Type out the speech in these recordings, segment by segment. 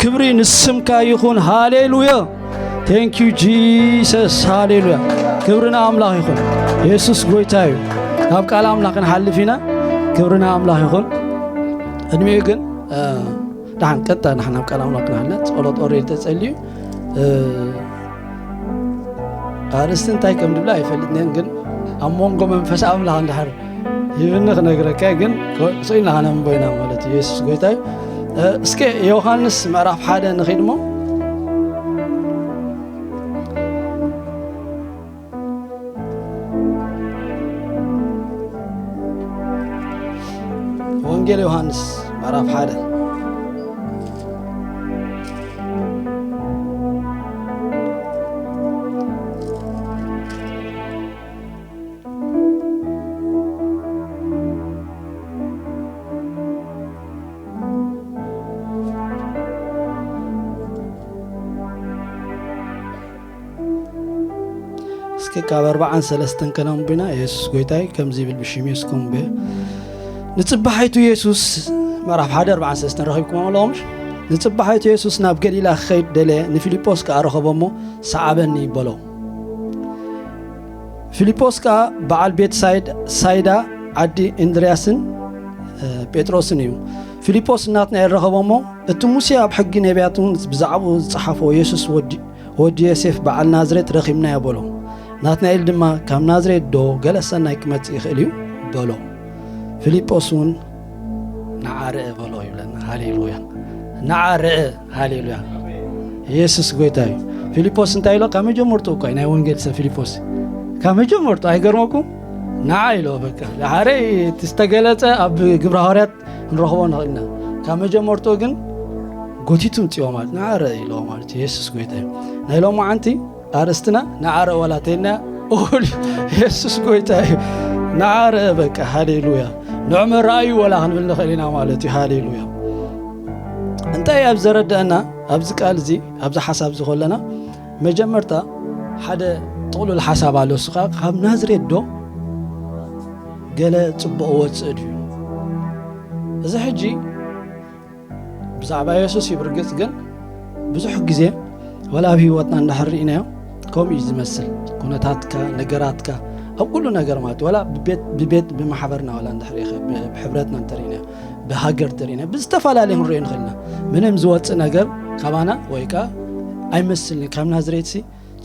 ክብሪ ንስምካ ይኹን። ሃሌሉያ። Thank you Jesus። ሃሌሉያ። ክብሪ ንኣምላኽ ይኹን። የሱስ ጎይታ እዩ። ናብ ቃል ኣምላኽ ክንሓልፍ ኢና። ክብሪ ንኣምላኽ ይኹን። ዕድሜኡ ግን ደሓን ቀጥታ ንሕና ናብ ቃል ኣምላኽ ክንሓልና ጸሎት ኦሬዲ ተጸልዩ። ኣርእስቲ እንታይ ከም ድብላ ኣይፈልጥን ግን ኣብ መንጎ መንፈስ ኣምላኽ እንድሕር ሂብኒ ክነግረካ ግን ስኢልና ከነንቦ ኢና ማለት እዩ። የሱስ ጎይታ እዩ። እስከ ዮሃንስ ምዕራፍ ሓደ ንኺድ እሞ ወንጌል ዮሃንስ ምዕራፍ ሓደ እስኪ ካብ ኣርባዓን ሰለስተን ከነንቡና። የሱስ ጎይታይ ከምዚ ይብል ብሽም የስኩም ንጽባሓይቱ የሱስ ምዕራፍ ሓደ ኣርባዓን ሰለስተን ረኺብኩም ኣለኹም። ንጽባሓይቱ የሱስ ናብ ገሊላ ክኸይድ ደለየ፣ ንፊልጶስ ከኣ ረኸቦ እሞ ሰዓበኒ ይበሎ። ፊልጶስ ከኣ በዓል ቤት ሳይዳ ዓዲ እንድርያስን ጴጥሮስን እዩ። ፊልጶስ ናትናኤል ረኸቦ እሞ እቲ ሙሴ ኣብ ሕጊ ነቢያትን ብዛዕባኡ ዝጸሓፎ የሱስ ወዲ ዮሴፍ በዓል ናዝሬት ረኺብናዮ በሎ። ናትናኤል ድማ ካብ ናዝሬት ዶ ገለ ሰናይ ክመጽእ ይኽእል እዩ በሎ። ፊልጶስ እውን ንዓ ርአ በሎ ይብለና። ሃሌሉያ ንዓ ርአ። ሃሌሉያ የሱስ ጎይታ እዩ። ፊልጶስ እንታይ ኢሎ ካብ መጀመርትኡ እኳ ናይ ወንጌል ሰብ ፊልጶስ ካብ መጀመርትኡ ኣይገርመኩም? ንዓ ኢሎ በቃ ሓደ እቲ ዝተገለጸ ኣብ ግብረ ሃዋርያት ክንረኽቦ ንኽእልና ካብ መጀመርትኡ ግን ጎቲቱ ምጽኦ ማለት ንዓ ርአ ኢሎ ማለት የሱስ ጎይታ እዩ። ናይ ሎማዓንቲ ኣርእስትና ንዓ ርአ ዋላ ተይልና ኦል የሱስ ጎይታ እዩ። ንዓ ርአ በቃ ሃሌሉያ። ንዑ መረኣዩ ወላ ክንብል ንኽእል ኢና ማለት እዩ። ሃሌሉያ እንታይ ኣብ ዘረዳእና ኣብዚ ቃል እዚ ኣብዚ ሓሳብ እዚ ከለና መጀመርታ ሓደ ጥቕሉል ሓሳብ ኣሎ። እሱ ከዓ ካብ ናዝሬት ዶ ገለ ጽቡቕ ወፅእ ድዩ? እዚ ሕጂ ብዛዕባ የሱስ እዩ ብርግጽ ግን ብዙሕ ግዜ ወላ ኣብ ህይወትና እንዳሕር ርኢናዮ ከምኡ እዩ ዝመስል። ኩነታትካ ነገራትካ ኣብ ኩሉ ነገር ማለት ወላ ብቤት ብቤት ብማሕበርና ወላ እንድሕር ብሕብረትና እንተርኢናዮ ብሃገር ተርኢናዮ ብዝተፈላለየ ክንሪኦ ንኽእልና ምንም ዝወፅእ ነገር ካባና ወይ ከዓ ኣይመስልኒ ካብ ናዝሬት ሲ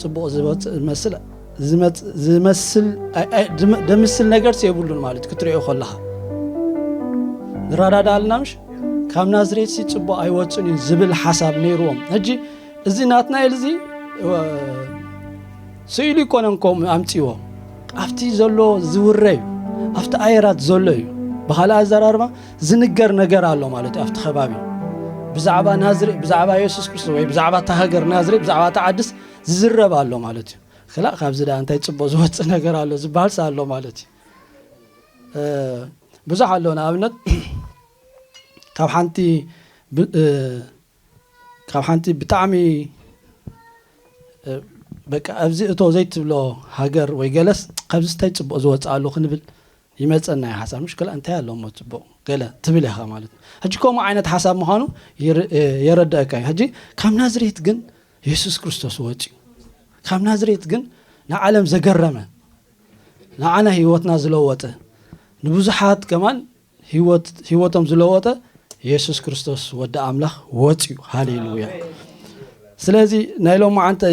ጽቡቕ ዝወፅእ ዝመስል ዝመስል ደምስል ነገር የብሉን ማለት ክትሪኦ ከለኻ ንረዳዳልና ምሽ ካብ ናዝሬት ሲ ጽቡቕ ኣይወፅን እዩ ዝብል ሓሳብ ነይርዎም። ሕጂ እዚ ናትናኤል እዚ ስኢሉ ይኮነን ከም ኣምፅዎ ኣብቲ ዘሎ ዝውረ እዩ ኣብቲ ኣየራት ዘሎ እዩ። ብካልእ ኣዘራርባ ዝንገር ነገር ኣሎ ማለት እዩ ኣብቲ ከባቢ ብዛዕባ ናዝሬ ብዛዕባ የሱስ ክርስቶስ ወይ ብዛዕባ እታ ሃገር ናዝሬ ብዛዕባ እታ ዓድስ ዝዝረብ ኣሎ ማለት እዩ። ክላእ ካብዚ ደኣ እንታይ ጽቡቕ ዝወጽእ ነገር ኣሎ ዝበሃልስ ኣሎ ማለት እዩ። ብዙሕ ኣሎ ንኣብነት ካብ ሓንቲ ካብ ሓንቲ ብጣዕሚ በቃ ኣብዚ እቶ ዘይትብሎ ሃገር ወይ ገለስ ካብዚ እንታይ ጽቡቕ ዝወጽእ ኣሎ ክንብል ይመጸና እዩ ሓሳብ ምሽ ክላእ እንታይ ኣሎ እሞ ጽቡቕ ገለ ትብል ኢኻ ማለት እዩ። ሕጂ ከምኡ ዓይነት ሓሳብ ምዃኑ የረድአካ እዩ። ሕጂ ካብ ናዝሬት ግን የሱስ ክርስቶስ ወፅዩ ካብ ናዝሬት ግን ንዓለም ዘገረመ ንዓና ህይወትና ዝለወጠ ንብዙሓት ከማን ህይወቶም ዝለወጠ የሱስ ክርስቶስ ወዲ ኣምላኽ ወፅዩ። ሃሌሉያ። ስለዚ ናይ ሎማዓንቲ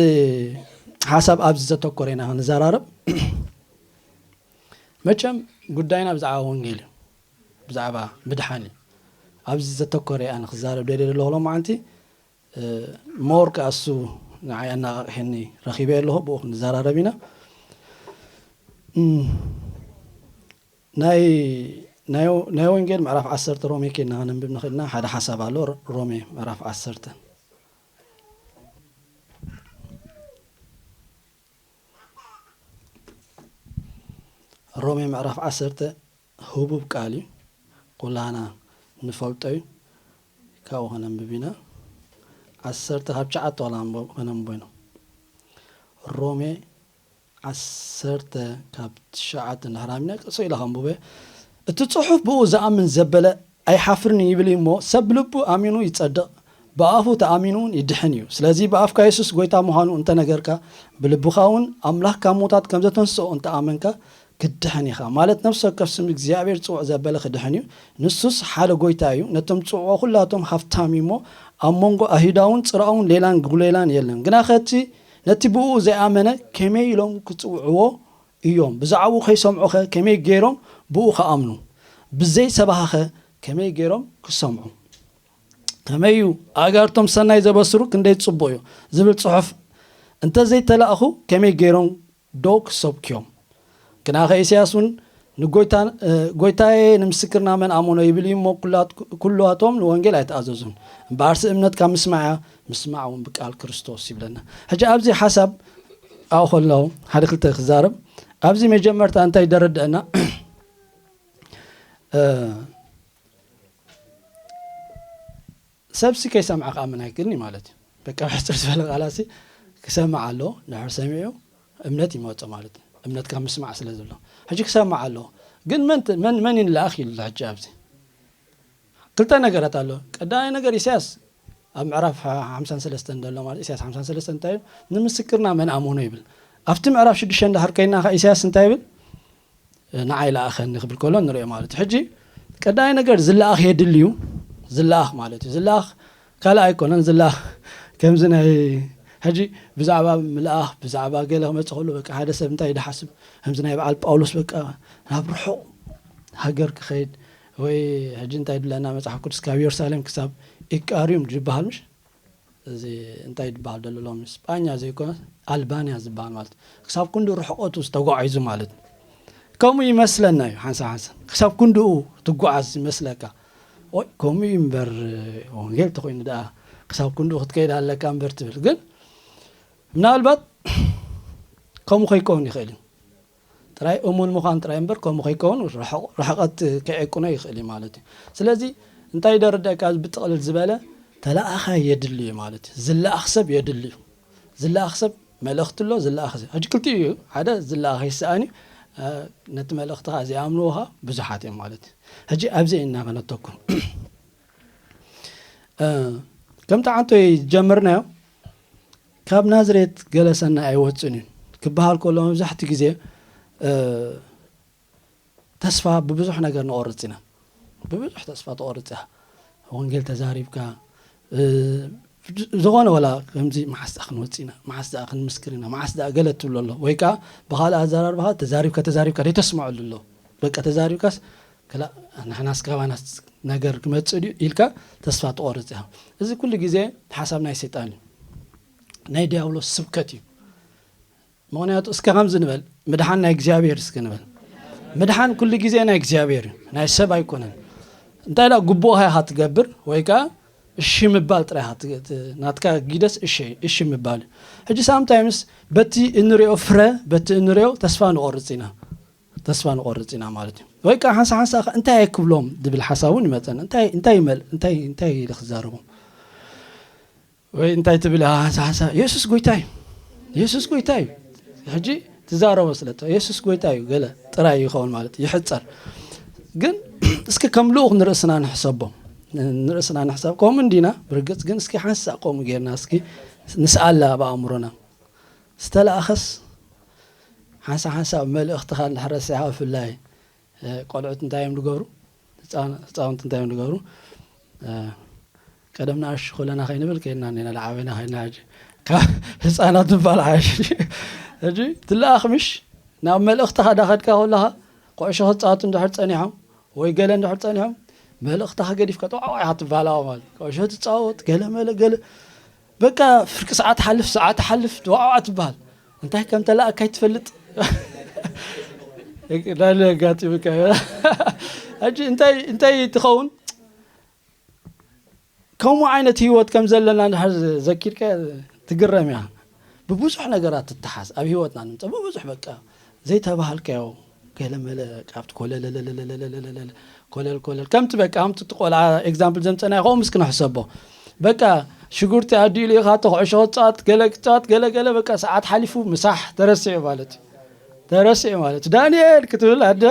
ሓሳብ ኣብዚ ዘተኮረ ኢና ክንዘራረብ። መቸም ጉዳይና ብዛዕባ ወንጌል እዩ፣ ብዛዕባ ምድሓን እዩ። ኣብዚ ዘተኮረ እያ ንክዛረብ ደልየ ዘለኹ ሎማዓንቲ። ሞር ከኣ እሱ ንዓይ ኣነቓቒሕኒ ረኺበ ኣለኹ፣ ብኡ ክንዘራረብ ኢና። ናይ ናይ ወንጌል ምዕራፍ ዓሰርተ ሮሜ ኬድና ከነንብብ ንኽእልና ሓደ ሓሳብ ኣሎ። ሮሜ ምዕራፍ ዓሰርተ ሮሜ ምዕራፍ ዓሰርተ ህቡብ ቃል እዩ፣ ኩላህና ንፈልጦ እዩ። ካብኡ ከነንብብ ኢና። ዓሰርተ ካብ ትሽዓተ ዋላ ከነንቦ ኢና። ሮሜ ዓሰርተ ካብ ትሽዓተ እንድሕር ኣሚና ቅጽ ኢለ ከንብበ። እቲ ጽሑፍ ብኡ ዝኣምን ዘበለ ኣይሓፍርን ይብል እዩ እሞ ሰብ ልቡ ኣሚኑ ይጸድቕ ብኣፉ ተኣሚኑ እውን ይድሕን እዩ። ስለዚ ብኣፍካ የሱስ ጎይታ ምዃኑ እንተነገርካ፣ ብልብኻ እውን ኣምላኽ ካብ ሞታት ከም ዘተንስኦ እንተኣመንካ፣ ክትድሕን ኢኻ። ማለት ነፍሲ ወከፍ ስም እግዚኣብሔር ጽውዕ ዘበለ ክድሕን እዩ። ንሱስ ሓደ ጎይታ እዩ። ነቶም ዝጽውዕዎ ኩላቶም ሃፍታም እዩ እሞ፣ ኣብ መንጎ ኣይሁዳውን ጽራውን ሌላን ጉሌላን የለን። ግናኸ እቲ ነቲ ብእኡ ዘይኣመነ ከመይ ኢሎም ክጽውዕዎ እዮም? ብዛዕባኡ ከይሰምዑኸ ከመይ ገይሮም ብእኡ ክኣምኑ? ብዘይሰባኸ ከመይ ገይሮም ክሰምዑ? ከመይ እዩ ኣእጋርቶም ሰናይ ዘበስሩ ክንደይ ጽቡቕ እዩ ዝብል ጽሑፍ እንተዘይተላእኹ ከመይ ገይሮም ዶ ክሰብክዮም? ግናኸ ኢሳያስ እውን ንጎይታ-፣ እ፣ ጎይታዬ ንምስክርና መን ኣመኖ ይብል እዩ እሞ ኩላት-፣ ኩላቶም ንወንጌል ኣይተኣዘዙን። እምበኣርሲ እምነት ካብ ምስማዕ እያ፣ ምስማዕ እውን ብቃል ክርስቶስ ይብለና። ሕጂ ኣብዚ ሓሳብ ኣብኡ ከለኹ ሓደ ክልተ ክዛረብ። ኣብዚ መጀመርታ እንታይ ደረድአና? እ፣ ሰብሲ ከይሰምዐ ክኣምን ኣይክእልን እዩ ማለት እዩ። በቃ ብሕፅር ዝበለ ቃላሲ ክሰምዕ ኣለዎ። ድሕር ሰሚዑ እምነት ይመፆ ማለት እዩ። እምነት ካብ ምስማዕ ስለ ዝብሎ ሕጂ ክሰምዕ ኣለዎ። ግን መን ት-፣ መን፣ መን ይንለኣኽ ኢሉ ኣሎ ሕጂ ኣብዚ ክልተ ነገራት ኣሎ። ቀዳማይ ነገር ኢሳያስ ኣብ ምዕራፍ ሓምሳን ሰለስተን ዘሎ ማለት ኢሳያስ ሓምሳን ሰለስተን እንታይ እዩ? ንምስክርና መን ኣመኖ ይብል። ኣብቲ ምዕራፍ ሽዱሽተ እንድሕር ከይድና ከ ኢሳያስ እንታይ ይብል? ንዓይ ለኣኸኒ ክብል ከሎ ንሪኦ ማለት እዩ። ሕጂ ቀዳማይ ነገር ዝለኣኽ የድሊ እዩ። ዝለኣኽ ማለት እዩ። ዝለኣኽ ካልእ ኣይኮነን። ዝለኣኽ ከምዚ ናይ ሕጂ ብዛዕባ ምልኣኽ፣ ብዛዕባ ገለ ክመጽእ ከሎ በቃ ሓደ ሰብ እንታይ ድሓስብ፣ ከምዚ ናይ በዓል ጳውሎስ በቃ ናብ ርሑቕ ሃገር ክኸይድ ወይ ሕጂ እንታይ ድለና መጽሓፍ ቅዱስ ካብ የሩሳሌም ክሳብ ኢቃርዩም ዝበሃል ምሽ? እዚ እንታይ ዝበሃል ዘሎ ሎሚ ስጳኛ ዘይኮነ ኣልባንያ ዝበሃል ማለት እዩ። ክሳብ ክንዲ ርሕቐቱ ዝተጓዒዙ ማለት እዩ። ከምኡ ይመስለና እዩ ሓንሳ ሓንሳ። ክሳብ ክንድኡ ትጓዓዝ ይመስለካ። ኦይ፣ ከምኡ እዩ እምበር ወንጌል ተኾይኑ ደኣ ክሳብ ክንድኡ ክትከይድ ኣለካ እምበር ትብል። ግን ምናልባት ከምኡ ከይከውን ይኽእል እዩ። ጥራይ እሙን ምዃን ጥራይ እምበር ከምኡ ከይከውን ርሕቕ-፣ ርሕቐት ከየቅኖ ይኽእል እዩ ማለት እዩ። ስለዚ እንታይ ደረደካ ብጥቕልል ዝበለ ተለኣኻይ የድሊ እዩ ማለት እዩ። ዝለኣኽ ሰብ የድሊ እዩ። ዝለኣኽ ሰብ መልእኽቲ ኣሎ፣ ዝለኣኽ ሰብ። ሕጂ ክልቲኡ እዩ። ሓደ ዝለኣኽ ይሰኣን እዩ። እ፣ ነቲ መልእኽቲ ኸዓ ዘይኣምንዎ ኸዓ ብዙሓት እዮም ማለት እዩ። ሕጂ ኣብዚ ኢና ከነተኩር። እ፣ ከምቲ ዓንቶይ ጀምርናዮ፣ ካብ ናዝሬት ገለ ሰናይ ኣይወፅን እዩ ክበሃል ከሎ መብዛሕትኡ ግዜ፣ እ፣ ተስፋ ብብዙሕ ነገር ንቆርጽ ኢና። ብብዙሕ ተስፋ ትቆርጽ ኢኻ። ወንጌል ተዛሪብካ፣ እ፣ ዝኾነ ወላ ከምዚ መዓስ ደኣ ክንወጽእ ኢና፣ መዓስ ደኣ ክንምስክር ኢና፣ መዓስ ደኣ ገለ ትብሎ ኣሎ። ወይ ከኣ ብኻልእ ኣዘራርባኻ ተዛሪብካ፣ ተዛሪብካ ዘይተስምዐሉ ኣሎ። በቃ ተዛሪብካስ፣ ክላእ ንሕናስ ካባናስ ነገር ክመጽእ ድዩ ኢልካ ተስፋ ትቆርጽ ኢኻ። እዚ ኩሉ ግዜ ሓሳብ ናይ ሰይጣን እዩ። ናይ ዲያብሎስ ስብከት እዩ። ምኽንያቱ እስከ ከምዚ ንበል፣ ምድሓን ናይ እግዚኣብሔር እስከ ንበል። ምድሓን ኩሉ ግዜ ናይ እግዚኣብሔር እዩ፣ ናይ ሰብ ኣይኮነን። እንታይ ደኣ ግቡእኻ ኢኻ ትገብር ወይ ከኣ እሺ ምባል ጥራይ ኢኻ ት-፣ ት-፣ ናትካ ጊደስ እሺ፣ እሺ ምባል እዩ። ሕጂ ሳምታይምስ በቲ እንሪኦ ፍረ፣ በቲ እንሪኦ ተስፋ ንቆርጽ ኢና። ተስፋ ንቆርጽ ኢና ማለት እዩ። ወይ ከኣ ሓንሳ ሓንሳ ከ እንታይ ኣይክብሎም ዝብል ሓሳብ እውን ይመጸና። እንታይ፣ እንታይ ይመል-፣ እንታይ፣ እንታይ ኢለ ክዛረቦም? ወይ እንታይ ትብል ኢኻ? ሓንሳ ሓንሳ የሱስ ጎይታ እዩ። የሱስ ጎይታ እዩ። ሕጂ ትዛረቦ ስለ እተ-፣ የሱስ ጎይታ እዩ ገለ ጥራይ ይኸውን ማለት እዩ። ይሕጸር። ግን እስኪ ከም ልኡኽ ንርእስና ንሕሰቦ። ንርእስና ንሕሰብ። ከምኡ እንዲና ብርግጽ፣ ግን እስኪ ሓንሳእ ከምኡ ጌርና እስኪ ንስኣላ ኣብ ኣእምሮና። ዝተለኣኸስ ሓንሳ ሓንሳ መልእኽትኻ እንድሕር ረሲዕኻ ብፍላይ እ፣ ቆልዑት እንታይ እዮም ዝገብሩ? ህፃን-፣ ህፃውንቲ እንታይ እዮም ዝገብሩ? እ፣ ቀደም ንኣሽቱ ከለና ከይንብል ከይድና እኒና፣ ዝዓበና ከይድና። ሕጂ ካብ ህፃናት ምባል ሓይሽ። ሕጂ ትለኣኽ ምሽ? ናብ መልእኽትኻ ዳኸድካ ከለኻ ኩዕሾ ክፃወቱ እንድሕር ፀኒሖም ወይ ገለ እንድሕር ፀኒሖም፣ መልእኽትኻ ገዲፍካ ጠዋዕዋዕ ኢኻ ትበሃል። ኣዋ ማለት ኩዕሾ ትፃወት፣ ገለ መለ፣ ገለ በቃ ፍርቂ ሰዓት ሓልፍ፣ ሰዓት ሓልፍ፣ ጠዋዕዋዕ ትበሃል። እንታይ ከም ተለኣካ ኣይትፈልጥ። ዳለ ኣጋጢሙካ። ሕጂ እንታይ፣ እንታይ ትኸውን? ከምኡ ዓይነት ህይወት ከም ዘለና እንድሕር ዘኪርካ ትግረም ኢኻ። ብብዙሕ ነገራት ትተሓዝ ኣብ ህይወትና ንምጻእ ብብዙሕ በቃ ዘይተባሃልካዮ ገለ መለ ካብቲ ኮለለለለለለለለለ ኮለል ኮለል ከምቲ በቃ ከምቲ እቲ ቆልዓ ኤግዛምፕል ዘምጸናዮ ከምኡ ምስ ክንሕሰቦ በቃ ሽጉርቲ ኣዲኡ ልኢኻቶ ኩዕሾ ክጻወት ገለ ክጻወት ገለ ገለ በቃ ሰዓት ሓሊፉ ምሳሕ ተረሲዑ ማለት እዩ። ተረሲዑ ማለት እዩ። ዳንኤል ክትብል ኣደ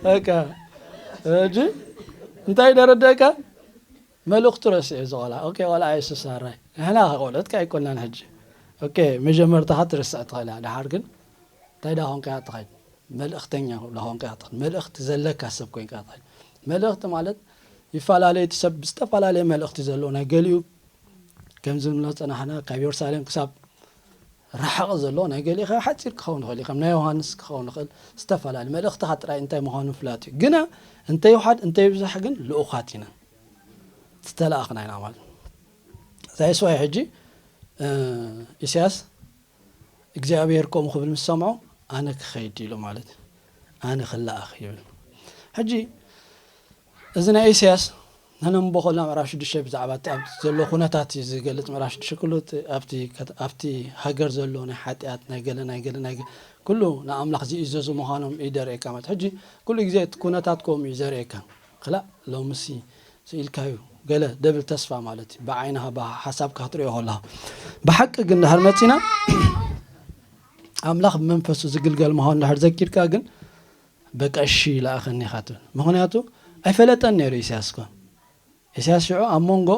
በቃ ሕጂ እንታይ ደረደእካ? መልእኽቱ ረሲዑ እዚ ቆልዓ። ኦኬ፣ ቆልዓ የሱስ ኣራይ። ንሕና ከ ቆልዑት ከ ኣይኮናን ሕጂ። ኦኬ፣ መጀመርታኻ ትርስዕ ትኽእል እያ። ደሓር ግን እንታይ ዳ ኾንካ እያ ትኸይድ? መልእኽተኛ ዳ ኾንካ እያ ትኸይድ። መልእኽቲ ዘለካ ሰብ ኮይንካ እያ ትኸይድ። መልእኽቲ ማለት ይፈላለዩ፣ እቲ ሰብ ዝተፈላለየ መልእኽቲ ዘለዎ፣ ናይ ገሊኡ ከምዚ ንብሎ ጸናሕና ካብ የሩሳሌም ክሳብ ርሓቕ ዘሎ፣ ናይ ገሊኡ ሓጺር ክኸውን ይኽእል እዩ፣ ከም ናይ ዮሃንስ ክኸውን ይኽእል። ዝተፈላለዩ መልእኽትኻ ጥራይ እንታይ ምዃኑ ፍላጥ እዩ። ግና እንተይውሓድ እንተይብዛሕ ግን ልኡኻት ኢና፣ ዝተላእኽና ኢና ማለት እዩ። እዛ የስዋይ ሕጂ፣ እ፣ ኢሳያስ እግዚኣብሔር ከምኡ ክብል ምስ ሰምዖ፣ ኣነ ክኸይድ ኢሉ ማለት እዩ። ኣነ ክለኣኽ ይብል። ሕጂ እዚ ናይ ኢሳያስ ነነንቦ ከልና ምዕራፍ ሽዱሽተ ብዛዕባ እቲ ኣብቲ ዘሎ ኩነታት እዩ ዝገልጽ። ምዕራፍ ሽዱሽተ ኩሉ እቲ ኣብቲ ከት-፣ ኣብቲ ሃገር ዘሎ ናይ ሓጢኣት፣ ናይ ገለ፣ ናይ ገለ፣ ናይ ገ-፣ ኩሉ ንኣምላኽ ዝእዘዙ ምዃኖም እዩ ዘርእየካ ማለት። ሕጂ ኩሉ ግዜ እቲ ኩነታት ከምኡ እዩ ዘርእየካ። ክላእ ሎምሲ ስኢልካዩ ገለ ደብል ተስፋ ማለት እዩ። ብዓይንኻ ብሓሳብካ ክትርእዮ ከለኻ። ብሓቂ ግን እንድሕር መጺና ኣምላኽ ብመንፈሱ ዝግልገል ምዃኑ እንድሕር ዘኪርካ ግን በቃ እሺ ይለኣኸኒ ኢኻ ትብል። ምኽንያቱ ኣይፈለጠን ነይሩ ኢሳያስ እኮ። ኢሳያስ ሽዑ ኣብ መንጎ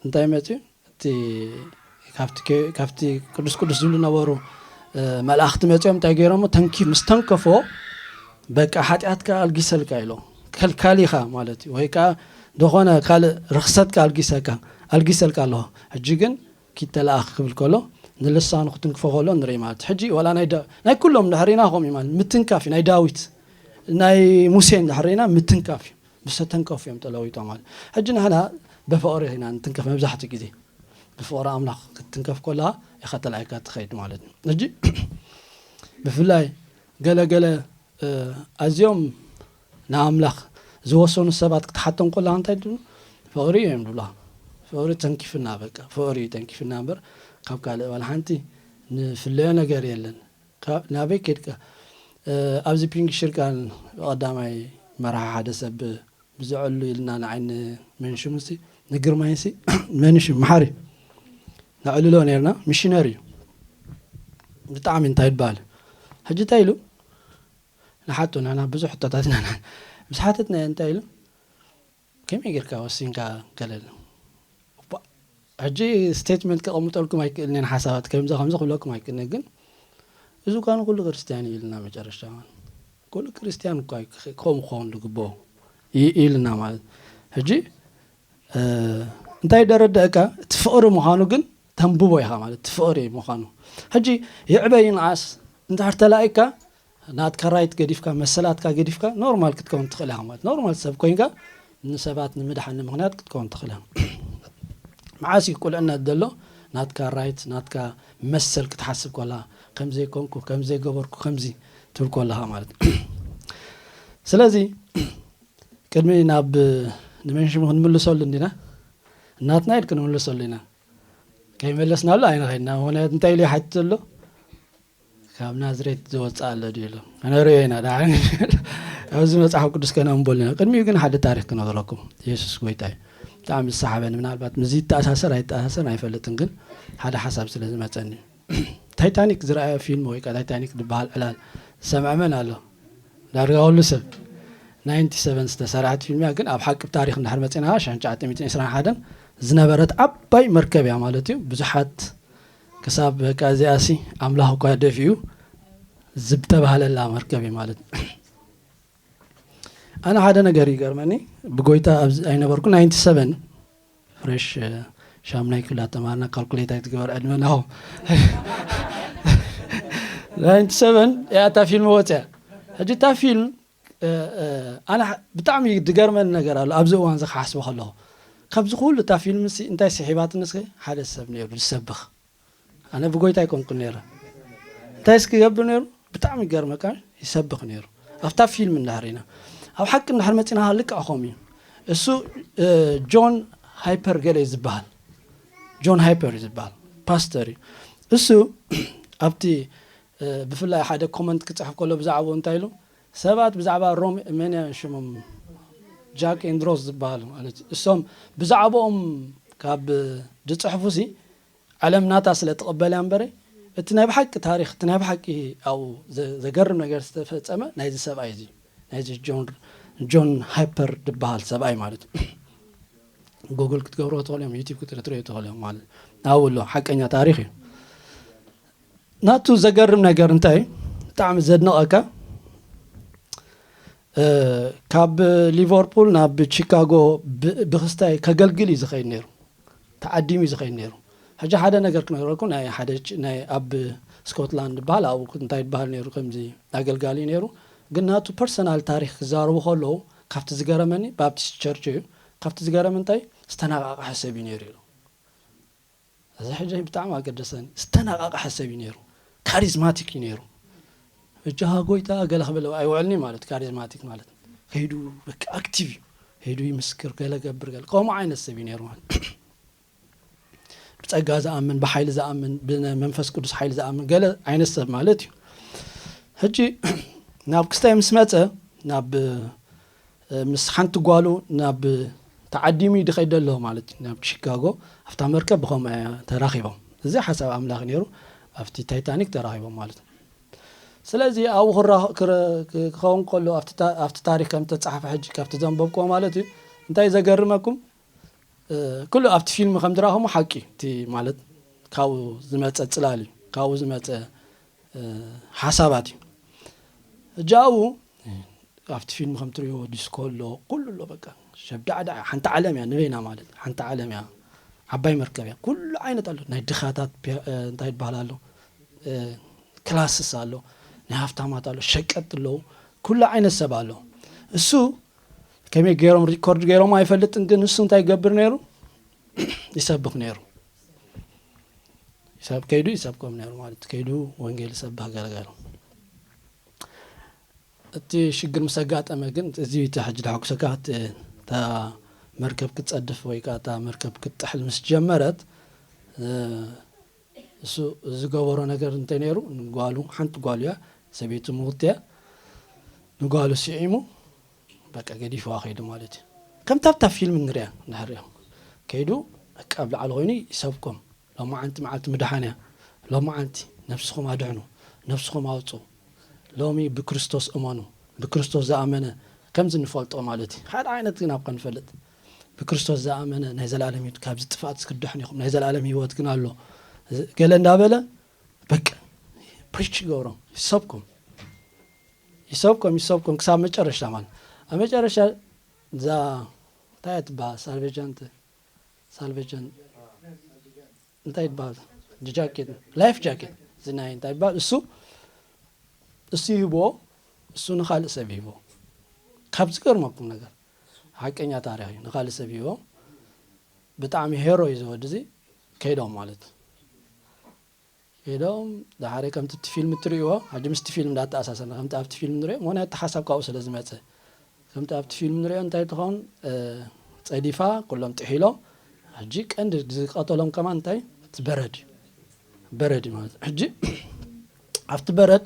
እንታይ መጽዩ? እቲ ካብቲ ከ-፣ ካብቲ ቅዱስ ቅዱስ ዝብሉ ነበሩ፣ እ፣ መላእኽቲ መጽዮም እንታይ ገይሮሞ? ተንኪፍ-፣ ምስ ተንከፎ በቃ ሓጢኣትካ ኣልጊሰልካ ኢሎ። ከልካሊኻ ማለት እዩ። ወይ ከኣ ዝኾነ ካልእ ርኽሰትካ ኣልጊሰካ፣ ኣልጊሰልካ ኣለኹ። ሕጂ ግን ኪድ ተለኣኽ ክብል ከሎ፣ ንልሳኑ ክትንክፎ ከሎ ንርኢ ማለት እዩ። ሕጂ ዋላ ናይ ዳ-፣ ናይ ኩሎም ድሕሪና ከምኡ እዩ ማለት፣ ምትንካፍ እዩ። ናይ ዳዊት፣ ናይ ሙሴን ድሕሪና ምትንካፍ እዩ። ብዝተተንከፉ እዮም ተለዊጦም ማለት። ሕጂ ንሕና ብፍቕሪ ኢና ንትንከፍ መብዛሕትኡ ግዜ። ብፍቕሪ ኣምላኽ ክትትንከፍ ከለኻ ኢኻ ተላኢካ ትኸይድ ማለት እዩ። ሕጂ ብፍላይ ገለ ገለ፣ እ፣ ኣዝዮም ንኣምላኽ ዝወሰኑ ሰባት ክትሓቶም ከለኻ እንታይ ትብሉ? ፍቕሪ እዮም ዝብሉኻ። ፍቕሪ ተንኪፍና በቃ። ፍቕሪ እዩ ተንኪፍና እምበር ካብ ካልእ ዋላ ሓንቲ ንፍለዮ ነገር የለን። ካብ፣ ናበይ ኬድካ? እ፣ ኣብዚ ፒንክ ሽርካን ቀዳማይ መርሓ ሓደ ሰብ ብዝዐሉ ኢልና ንዓይ ንመንሽሙሲ ንግርማይሲ መንሽም መሓሪ ነዕልሎ ነርና። ሚሽነሪ እዩ። ብጣዕሚ እንታይ ይበሃል? ሕጂ እንታይ ኢሉ? ንሓቶ ንሕና ብዙሕ ሕቶታት ኢና ን-፣ ምስ ሓተትና እንታይ ኢሉ? ከመይ ጌርካ ወሲንካ ገለ ኢሉ? እባ፣ ሕጂ ስቴትመንት ከቐምጠልኩም ኣይክእልን እየ፣ ሓሳባት ከምዚ ከምዚ ክብለኩም ኣይክእልን እየ፣ ግን እዚ እኳ ንኩሉ ክርስትያን እዩ ኢልና መጨረሻ። ኩሉ ክርስትያን እኳ እዩ ክኸ-፣ ከምኡ ክኸውን ዝግብኦ እዩ ኢልና ማለት። ሕጂ፣ እ፣ እንታይ ደረደእካ? እቲ ፍቕሪ ምዃኑ ግን ተንብቦ ኢኻ ማለት፣ እቲ ፍቕሪ ምዃኑ። ሕጂ ይዕበ ይንኣስ እንድሕር ተላኢካ፣ ናትካ ራይት ገዲፍካ፣ መሰላትካ ገዲፍካ፣ ኖርማል ክትከውን ትኽእል ኢኻ ማለት። ኖርማል ሰብ ኮይንካ ንሰባት ንምድሓን ምኽንያት ክትከውን ትኽእል ኢኻ። መዓስ እዩ ቁልዕነት ዘሎ? ናትካ ራይት፣ ናትካ መሰል ክትሓስብ ከለኻ፣ ከም ዘይኮንኩ፣ ከም ዘይገበርኩ፣ ከምዚ ትብል ከለኻ ማለት። ስለዚ ቅድሚ ናብ ንመንሽም ክንምልሰሉ እንዲና፣ ናትና ኢድ ክንምልሰሉ ኢና። ከይመለስናሉ ኣይንኸይድና። ምኽንያቱ እንታይ ኢሉ ይሓትት ዘሎ? ካብ ናዝሬት ዝወፅእ ኣሎ ድዩ ኢሉ። ከነርእዮ ኢና ደሓን። ኣብዚ መጽሓፍ ቅዱስ ከነንብበሉ ኢና። ቅድሚኡ ግን ሓደ ታሪኽ ክነግረኩም። የሱስ ጎይታ እዩ። ብጣዕሚ ዝሰሓበኒ፣ ምናልባት ምስዚ ይተኣሳሰር ኣይተኣሳሰር ኣይፈልጥን፣ ግን ሓደ ሓሳብ ስለ ዝመጸኒ። ታይታኒክ ዝረኣየ ፊልም ወይ ከኣ ታይታኒክ ዝበሃል ዕላል ዝሰምዐ መን ኣሎ? ዳርጋ ኩሉ ሰብ። ናይንቲ ሰቨን ዝተሰርሐት ፊልም እያ፣ ግን ኣብ ሓቂ ታሪኽ እንድሕር መጺና፣ ሽሕን ትሽዓተ ሚእትን ዕስራን ሓደን ዝነበረት ዓባይ መርከብ እያ ማለት እዩ። ብዙሓት ክሳብ በቃ እዚኣሲ ኣምላኽ እኳ ደፊኡ ዝተባህለላ መርከብ እዩ ማለት እዩ። ኣነ ሓደ ነገር ይገርመኒ፣ ብጎይታ ኣብዚ ኣይነበርኩ፣ ናይንቲ ሰቨን ፍሬሽ፣ እ፣ ሻምናይ ክፍሊ ተማሃርና፣ ካልኩሌት ኣይትግበር ዕድመ ናኹም። ናይንቲ ሰቨን እያ እታ ፊልም ወፅያ። ሕጂ እታ ፊልም፣ እ፣ እ፣ ኣነ ሓ-፣ ብጣዕሚ ዝገርመኒ ነገር ኣሎ፣ ኣብዚ እዋን እዚ ክሓስቦ ከለኹ። ካብዚ ኩሉ እታ ፊልም ሲ እንታይ ስሒባትኒ እስከ? ሓደ ሰብ ነይሩ ዝሰብኽ። ኣነ ብጎይታ ኣይኮንኩን ነይረ። እንታይ እስኪ ይገብር ነይሩ? ብጣዕሚ ይገርመካ፣ ይሰብኽ ነይሩ። ኣብታ ፊልም እንድሕር ኢና። ኣብ ሓቂ እንድሕር መጺና ልክዕ ከምኡ እዩ። እሱ፣ እ፣ ጆን ሃይፐር ገለ እዩ ዝበሃል። ጆን ሃይፐር እዩ ዝበሃል። ፓስተር እዩ። እሱ ኣብቲ፣ እ፣ ብፍላይ ሓደ ኮመንት ክጽሕፍ ከሎ ብዛዕባኡ እንታይ ኢሉ? ሰባት ብዛዕባ ሮም፣ መን እዮም ሽሞም? ጃክ ኤንድሮስ ዝበሃሉ ማለት እዩ። እሶም ብዛዕባኦም ካብ ዝጽሕፉ ሲ ዓለም ናታ ስለ ትቕበል እያ እምበረ፣ እቲ ናይ ብሓቂ ታሪኽ፣ እቲ ናይ ብሓቂ ኣብኡ ዘ-፣ ዘገርም ነገር ዝተፈጸመ ናይዚ ሰብኣይ እዚ፣ ናይዚ ጆን፣ ጆን ሃይፐር ዝበሃል ሰብኣይ ማለት እዩ። ጉግል ክትገብሮ ትኽእሉ እዮም፣ ዩቲብ ክትርትርዮ ትኽእሉ እዮም ማለት ኣብኡ ኣሎ። ሓቀኛ ታሪኽ እዩ። ናቱ ዘገርም ነገር እንታይ እዩ? ብጣዕሚ ዘድንቐካ፣ እ፣ ካብ ሊቨርፑል ናብ ቺካጎ ብ-፣ ብክስታይ ከገልግል እዩ ዝኸይድ ነይሩ፣ ተዓዲሙ እዩ ዝኸይድ ነይሩ። ሕጂ ሓደ ነገር ክነግረኩም፣ ናይ ሓደ ች-፣ ናይ ኣብ ስኮትላንድ ዝበሃል ኣብኡ እንታይ ይበሃል ነይሩ፣ ከምዚ ኣገልጋሊ ነይሩ። ግን ናቱ ፐርሰናል ታሪኽ ክዛረቡ ከለዉ ካብቲ ዝገረመኒ፣ ባፕቲስት ቸርች እዩ፣ ካብቲ ዝገረመ እንታይ ዝተነቓቕሐ ሰብ እዩ ነይሩ ኢሉ። እዚ ሕጂ ብጣዕሚ ኣገደሰኒ። ዝተነቓቕሐ ሰብ እዩ ነይሩ፣ ካሪዝማቲክ እዩ ነይሩ። እጃ ጎይታ ገለ ክብል ኣይውዕልኒ ማለት፣ ካሪዝማቲክ ማለት ከይዱ በቃ ኣክቲቭ እዩ፣ ከይዱ ይምስክር፣ ገለ ገብር፣ ገለ ከምኡ ዓይነት ሰብ እዩ ነይሩ ማለት። ብጸጋ ዝኣምን፣ ብሓይሊ ዝኣምን፣ ብመንፈስ ቅዱስ ሓይሊ ዝኣምን ገለ ዓይነት ሰብ ማለት እዩ። ሕጂ ናብ ክስታይ ምስ መጸ፣ ናብ፣ እ፣ ምስ ሓንቲ ጓሉ ናብ ተዓዲሙ እዩ ድኸይድ ዘሎ ማለት እዩ፣ ናብ ቺካጎ። ኣብታ መርከብ ብኸምኡ እያ ተራኺቦም። እዚ ሓሳብ ኣምላኽ ነይሩ፣ ኣብቲ ታይታኒክ ተራኺቦም ማለት እዩ። ስለዚ ኣብኡ ክራ-፣ ክረ-፣ ክኸውን ከሎ ኣብቲ ታ-፣ ኣብቲ ታሪኽ ከም ተጻሕፈ ሕጂ ካብቲ ዘንበብክዎ ማለት እዩ። እንታይ ዘገርመኩም፣ እ፣ ኩሉ ኣብቲ ፊልም ከም ዝረኸሙ ሓቂ፣ እቲ ማለት ካብኡ ዝመጸ ጽላል እዩ፣ ካብኡ ዝመጸ፣ እ፣ ሓሳባት እዩ። ሕጂ ኣብኡ ኣብቲ ፊልም ከም ትርእይዎ ዲስኮ ኣሎ፣ ኩሉ ኣሎ፣ በቃ ሸብዳዕዳዕ፣ ሓንቲ ዓለም እያ ንበይና ማለት፣ ሓንቲ ዓለም እያ፣ ዓባይ መርከብ እያ፣ ኩሉ ዓይነት ኣሎ፣ ናይ ድኻታት ፒ-፣ እ፣ እንታይ ይበሃል ኣሎ፣ እ፣ ክላስስ ኣሎ፣ ናይ ሃፍታማት ኣሎ፣ ሸቀጥ ኣለዉ፣ ኩሉ ዓይነት ሰብ ኣሎ። እሱ ከመይ ገይሮም ሪኮርድ ገይሮም ኣይፈልጥን፣ ግን እሱ እንታይ ይገብር ነይሩ? ይሰብኽ ነይሩ። ይሰብ-፣ ከይዱ ይሰብኮም ነይሩ ማለት እዩ። ከይዱ ወንጌል ይሰብኽ ገለገለ። እቲ ሽግር ምስ ኣጋጠመ ግን፣ እዚ እቲ ሕጂ ድሓጉሰካ፣ እቲ፣ እታ መርከብ ክትጸድፍ ወይ ከኣ እታ መርከብ ክትጥሕል ምስ ጀመረት፣ እ፣ እሱ ዝገበሮ ነገር እንተ ነይሩ፣ ንጓሉ፣ ሓንቲ ጓሉ እያ፣ ሰበይቱ ምውት እያ፣ ንጓሉ ስዒሙ፣ በቃ ገዲፍዋ ከይዱ ማለት እዩ። ከምታ ኣብታ ፊልም ንሪኣ፣ እንድሕር ሪኦም። ከይዱ፣ በቃ ኣብ ላዕሊ ኮይኑ ይሰብኮም። ሎማዓንቲ መዓልቲ ምድሓን እያ። ሎማዓንቲ ነብስኹም ኣድሕኑ፣ ነብስኹም ኣውጽኡ። ሎሚ ብክርስቶስ እመኑ። ብክርስቶስ ዝኣመነ፣ ከምዚ ንፈልጦ ማለት እዩ። ሓደ ዓይነት ግን ኣብ ከንፈልጥ። ብክርስቶስ ዝኣመነ ናይ ዘላለም ህይወት፣ ካብዚ ጥፍኣት ክድሕኑ ኢኹም። ናይ ዘላለም ህይወት ግን ኣሎ። ገለ እንዳበለ፣ በቃ፣ ፕሪች ይገብሮም፣ ይሰብኮም። ይሰብኮም፣ ይሰብኮም፣ ክሳብ መጨረሽታ ማለት። ኣብ መጨረሻ፣ እዛ፣ እንታይ እያ ትበሃል? ሳልቬጃንት፣ ሳልቬጃን፣ እንታይ ይበሃል? ጃኬት፣ ላይፍ ጃኬት፣ እዚ ናይ እንታይ ይበሃል? እሱ፣ እሱ ይህብዎ፣ እሱ ንኻልእ ሰብ ይህብዎ። ካብ ዝገርመኩም ነገር፣ ሓቀኛ ታሪኽ እዩ፣ ንኻልእ ሰብ ይህብዎ። ብጣዕሚ ሄሮ እዩ እዚ ወዲ እዚ፣ ከይዶም ማለት። ከይዶም፣ ዳሓረ ከምቲ እቲ ፊልም እትርእይዎ፣ ሕጂ ምስቲ ፊልም እንዳተኣሳሰርና፣ ከምቲ ኣብቲ ፊልም ንርእዮ፣ ምኽንያቱ እቲ ሓሳብ ካብኡ ስለ ዝመጸ። ከምቲ ኣብቲ ፊልም ንርእዮ እንታይ ትኸውን፣ እ፣ ጸዲፋ፣ ኩሎም ጥሒሎም፣ ሕጂ ቀንዲ ዝቐተሎም ከማን እንታይ? እቲ በረድ እዩ። በረድ እዩ ማለት። ሕጂ ኣብቲ በረድ፣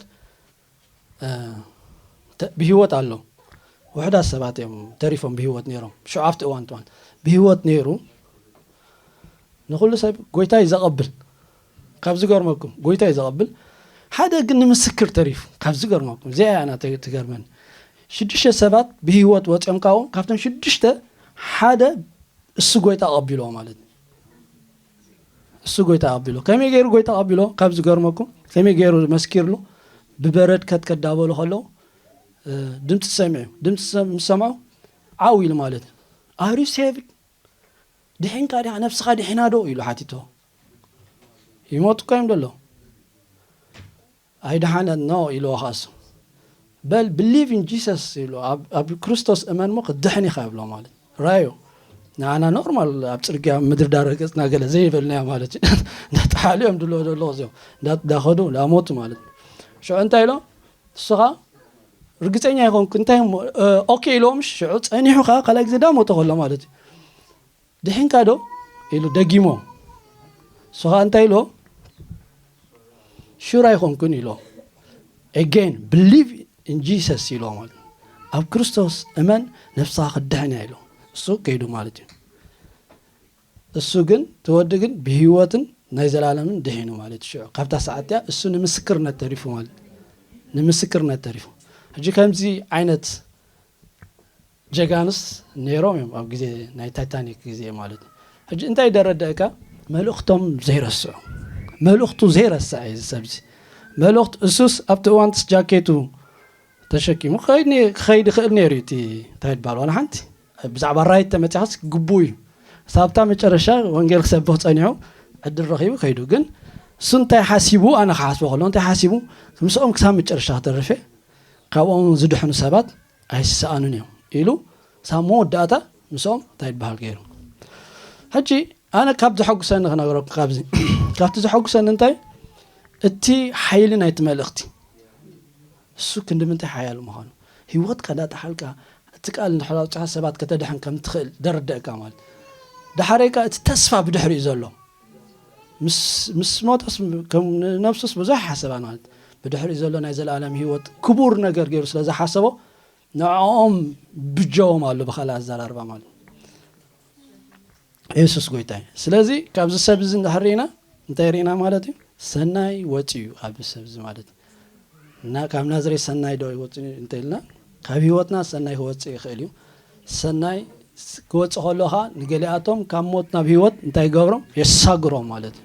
እ፣ ተ-፣ ብህይወት ኣሎ። ውሑዳት ሰባት እዮም ተሪፎም ብህይወት ነይሮም። ሽዑ ኣብቲ እዋን፣ እዋን ብህይወት ነይሩ። ንኹሉ ሰብ ጎይታ እዩ ዘቐብል። ካብ ዝገርመኩም፣ ጎይታ እዩ ዘቐብል። ሓደ ግን ንምስክር ተሪፉ። ካብ ዝገርመኩም፣ እዚኣ እያ ናተይ ትገርመኒ። ሽዱሽተ ሰባት ብህይወት ወፂኦም ካብኡ፣ ካብቶም ሽዱሽተ ሓደ እሱ ጎይታ ኣቐቢልዎ ማለት እዩ። እሱ ጎይታ ኣቐቢልዎ። ከመይ ገይሩ ጎይታ ኣቐቢልዎ? ካብ ዝገርመኩም፣ ከመይ ገይሩ መስኪርሉ? ብበረድ ከትከት ዳበሉ ከለዉ፣ እ፣ ድምፂ ሰሚዑ። ድምፂ ሰም-፣ ምስ ሰምዑ፣ ዓው ኢሉ ማለት እዩ። "Are you saved? ድሒንካ ዲኻ? ነብስኻ ድሒና ዶ?" ኢሉ ሓቲቶ። ይሞቱ እኮ እዮም ደሎ። "ኣይደሓነን፣ ኖ" ኢልዎ ኻሱ። "በል፣ believe in Jesus" ኢሉ፣ "ኣብ፣ ኣብ ክርስቶስ እመን እሞ ክትድሕን ኢኻ" ይብሎ ማለት። ራዮ፣ ንዓና ኖርማል ኣብ ጽርግያ ምድሪ ዳር ረገጽና ገለ ዘይበልናዮ ማለት እዩ። እንዳጠሓሉ እዮም ድሎ ደሎ እዚኦም። እንዳ-፣ እንዳኸዱ፣ እንዳሞቱ ማለት እዩ። ሽዑ እንታይ ኢሎ? ንሱ ኸኣ ርግጸኛ ይኾንኩ፣ እንታይ እሞ፣ እ፣ ኦኬ ኢልዎም፣ ሽዑ ጸኒሑ ኸኣ ካልኣይ ግዜ እንዳሞተ ከሎ ማለት እዩ። "ድሒንካ ዶ?" ኢሉ ደጊሞ። ንሱ ኸኣ እንታይ ኢልዎ? "ሹር ኣይኮንኩን" ኢልዎ። "Again, believe in Jesus" ኢልዎ ማለት። "ኣብ ክርስቶስ እመን፣ ነብስኻ ክትድሕን እያ" ኢልዎ። እሱ ከይዱ ማለት እዩ። እሱ ግን፣ እቲ ወዲ ግን ብህይወትን ናይ ዘላለምን ድሒኑ ማለት እዩ። ሽዑ ካብታ ሰዓት እቲኣ እሱ ንምስክርነት ተሪፉ ማለት፣ ንምስክርነት ተሪፉ። ሕጂ ከምዚ ዓይነት ጀጋንስ ነይሮም እዮም ኣብ ግዜ ናይ ታይታኒክ ግዜ ማለት እዩ። ሕጂ እንታይ ደረደእካ? መልእኽቶም ዘይረስዑ፣ መልእኽቱ ዘይረስዐ እዩ እዚ ሰብዚ። መልእኽቱ እሱስ ኣብቲ እዋንትስ ጃኬቱ ተሸኪሙ ክኸይድ ነ- ክኸይድ ይኽእል ነይሩ እዩ። እቲ እንታይ ይበሃል ዋላ ሓንቲ ብዛዕባ ራይት ተመፂኻስ ግቡ እዩ። ሳብታ መጨረሻ ወንጌል ክሰብኽ ፀኒሑ ዕድል ረኺቡ ከይዱ። ግን እሱ እንታይ ሓሲቡ፣ ኣነ ክሓስቦ ከሎ እንታይ ሓሲቡ፣ ምስኦም ክሳብ መጨረሻ ክተርፍ እየ፣ ካብኦም ዝድሕኑ ሰባት ኣይሰኣኑን እዮም ኢሉ ሳብ መወዳእታ ምስኦም እንታይ ይበሃል ገይሩ። ሕጂ ኣነ ካብ ዘሐጉሰኒ ክነግረኩም ካብዚ ካብቲ ዘሐጉሰኒ እንታይ እቲ ሓይሊ ናይቲ መልእኽቲ እሱ ክንዲ ምንታይ ሓያል ምዃኑ ህይወትካ እንዳጠሓልካ እቲ ቃል እንድሕር ኣውፅኻ ሰባት ከተድሕን ከም ትኽእል ደረደእካ ማለት ዳሓረይካ እቲ ተስፋ ብድሕሪኡ ዘሎ ምስ ሞተስ ከም ነብሱስ ብዙሕ ሓሰባ ማለት ብድሕሪኡ ዘሎ ናይ ዘለኣለም ህይወት ክቡር ነገር ገይሩ ስለ ዝሓሰቦ ንዕኦም ብጀዎም ኣሎ ብካልእ ኣዘራርባ ማለት የሱስ ጎይታ እዩ። ስለዚ ካብዚ ሰብ እዚ እንድሕር ርኢና እንታይ ርኢና ማለት እዩ? ሰናይ ወፂ እዩ ካብዚ ሰብ እዚ ማለት እዩ። እና ካብ ናዝሬት ሰናይ ዶ ይወፅእ እንተኢልና ካብ ህይወትና ሰናይ ክወፅእ ይኽእል እዩ። ሰናይ ክወፅእ ከሎ ኸዓ ንገሊኣቶም ካብ ሞት ናብ ህይወት እንታይ ይገብሮም? የሳግሮም ማለት እዩ።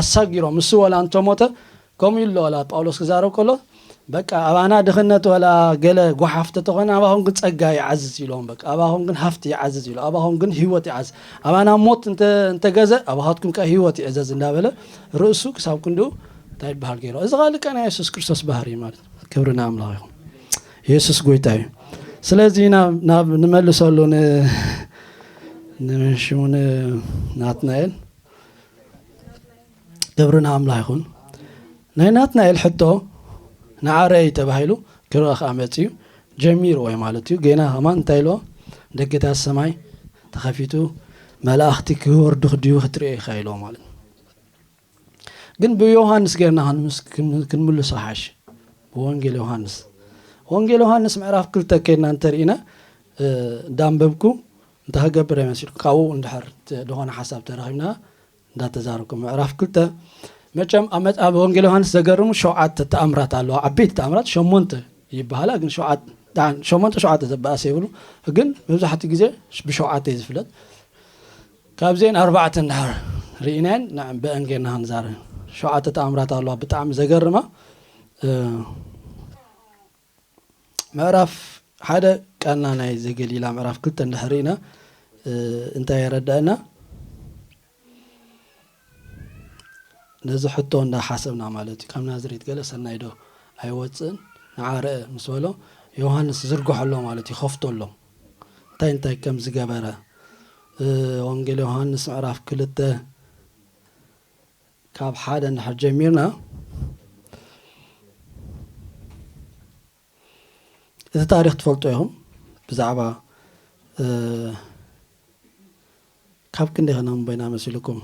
ኣሳጊሮም እሱ ወላ እንተሞተ ከምኡ ኢሉ ወላ ጳውሎስ ክዛረብ ከሎ በቃ ኣባና ድኽነት ወላ ገለ ጓሓፍ ተተኾነ ኣባኹም ግን ጸጋ ይዓዝዝ ኢሎም በቃ ኣባኹም ግን ሃፍቲ ይዓዝዝ ኢሎ ኣባኹም ግን ህይወት ይዓዝዝ ኣባና ሞት እንተ እንተገዘ ኣባኻትኩም ከ ህይወት ይዕዘዝ እንዳበለ ርእሱ ክሳብ ክንድኡ እንታይ ይበሃል ገይሮ እዚ ኻልእ ከ ናይ የሱስ ክርስቶስ ባህሪ እዩ ማለት ክብሪ ንኣምላኽ ይኹን የሱስ ጎይታ እዩ ስለዚ ናብ ናብ ንመልሰሉ ን ንሽሙ ናትናኤል ክብሪ ንኣምላኽ ይኹን ናይ ናትናኤል ሕቶ ንዓረይ ተባሂሉ ክረኣ ከዓ መፅዩ ጀሚርዎ እዩ ማለት እዩ ጌና ከማን እንታይ ኢልዎ ደገታት ሰማይ ተኸፊቱ መላእኽቲ ክወርዱ ክድዩ ክትሪኦ ኢኻ ኢልዎ ማለት ግን ብዮሃንስ ጌርና ክንምልሶ ሓሽ ብወንጌል ዮሃንስ ወንጌል ዮሃንስ ምዕራፍ ክልተ ከድና እንተርኢና እንዳንበብኩ እንታይ ክገብር መሲሉ ካብኡ እንድሕር ዝኾነ ሓሳብ ተረኺብና እንዳተዛረብኩም ምዕራፍ ክልተ መቸም ኣብ ወንጌል ዮሃንስ ዘገርሙ ሸውዓተ ተኣምራት ኣለዋ ዓበይቲ ተኣምራት ሸሞንተ ይበሃላ ግን ሸሞንተ ሸውዓተ ዘበኣሰ ይብሉ ግን መብዛሕትኡ ግዜ ብሸውዓተ እዩ ዝፍለጥ ካብዚአን ኣርባዕተ እንድሕር ርኢናየን ብአን ጌርና ክንዛረ ሸውዓተ ተኣምራት ኣለዋ ብጣዕሚ ዘገርማ ምዕራፍ ሓደ ቃና ናይ ዘገሊላ ምዕራፍ ክልተ እንድሕር ርኢና እንታይ የረዳእና ነዚ ሕቶ እንዳሓሰብና ማለት እዩ ካብ ናዝሬት ገለ ሰናይ ዶ ኣይወፅእን ንዓረአ ምስ በሎ ዮሃንስ ዝርግሖ ኣሎ ማለት ይኸፍቶ ኣሎ እንታይ እንታይ ከም ዝገበረ ወንጌል ዮሃንስ ምዕራፍ ክልተ ካብ ሓደ እንድሕር ጀሚርና እቲ ታሪክ ትፈልጦ ኢኹም ብዛዕባ ካብ ክንደይ ከነንቦ ኢና መሲልኩም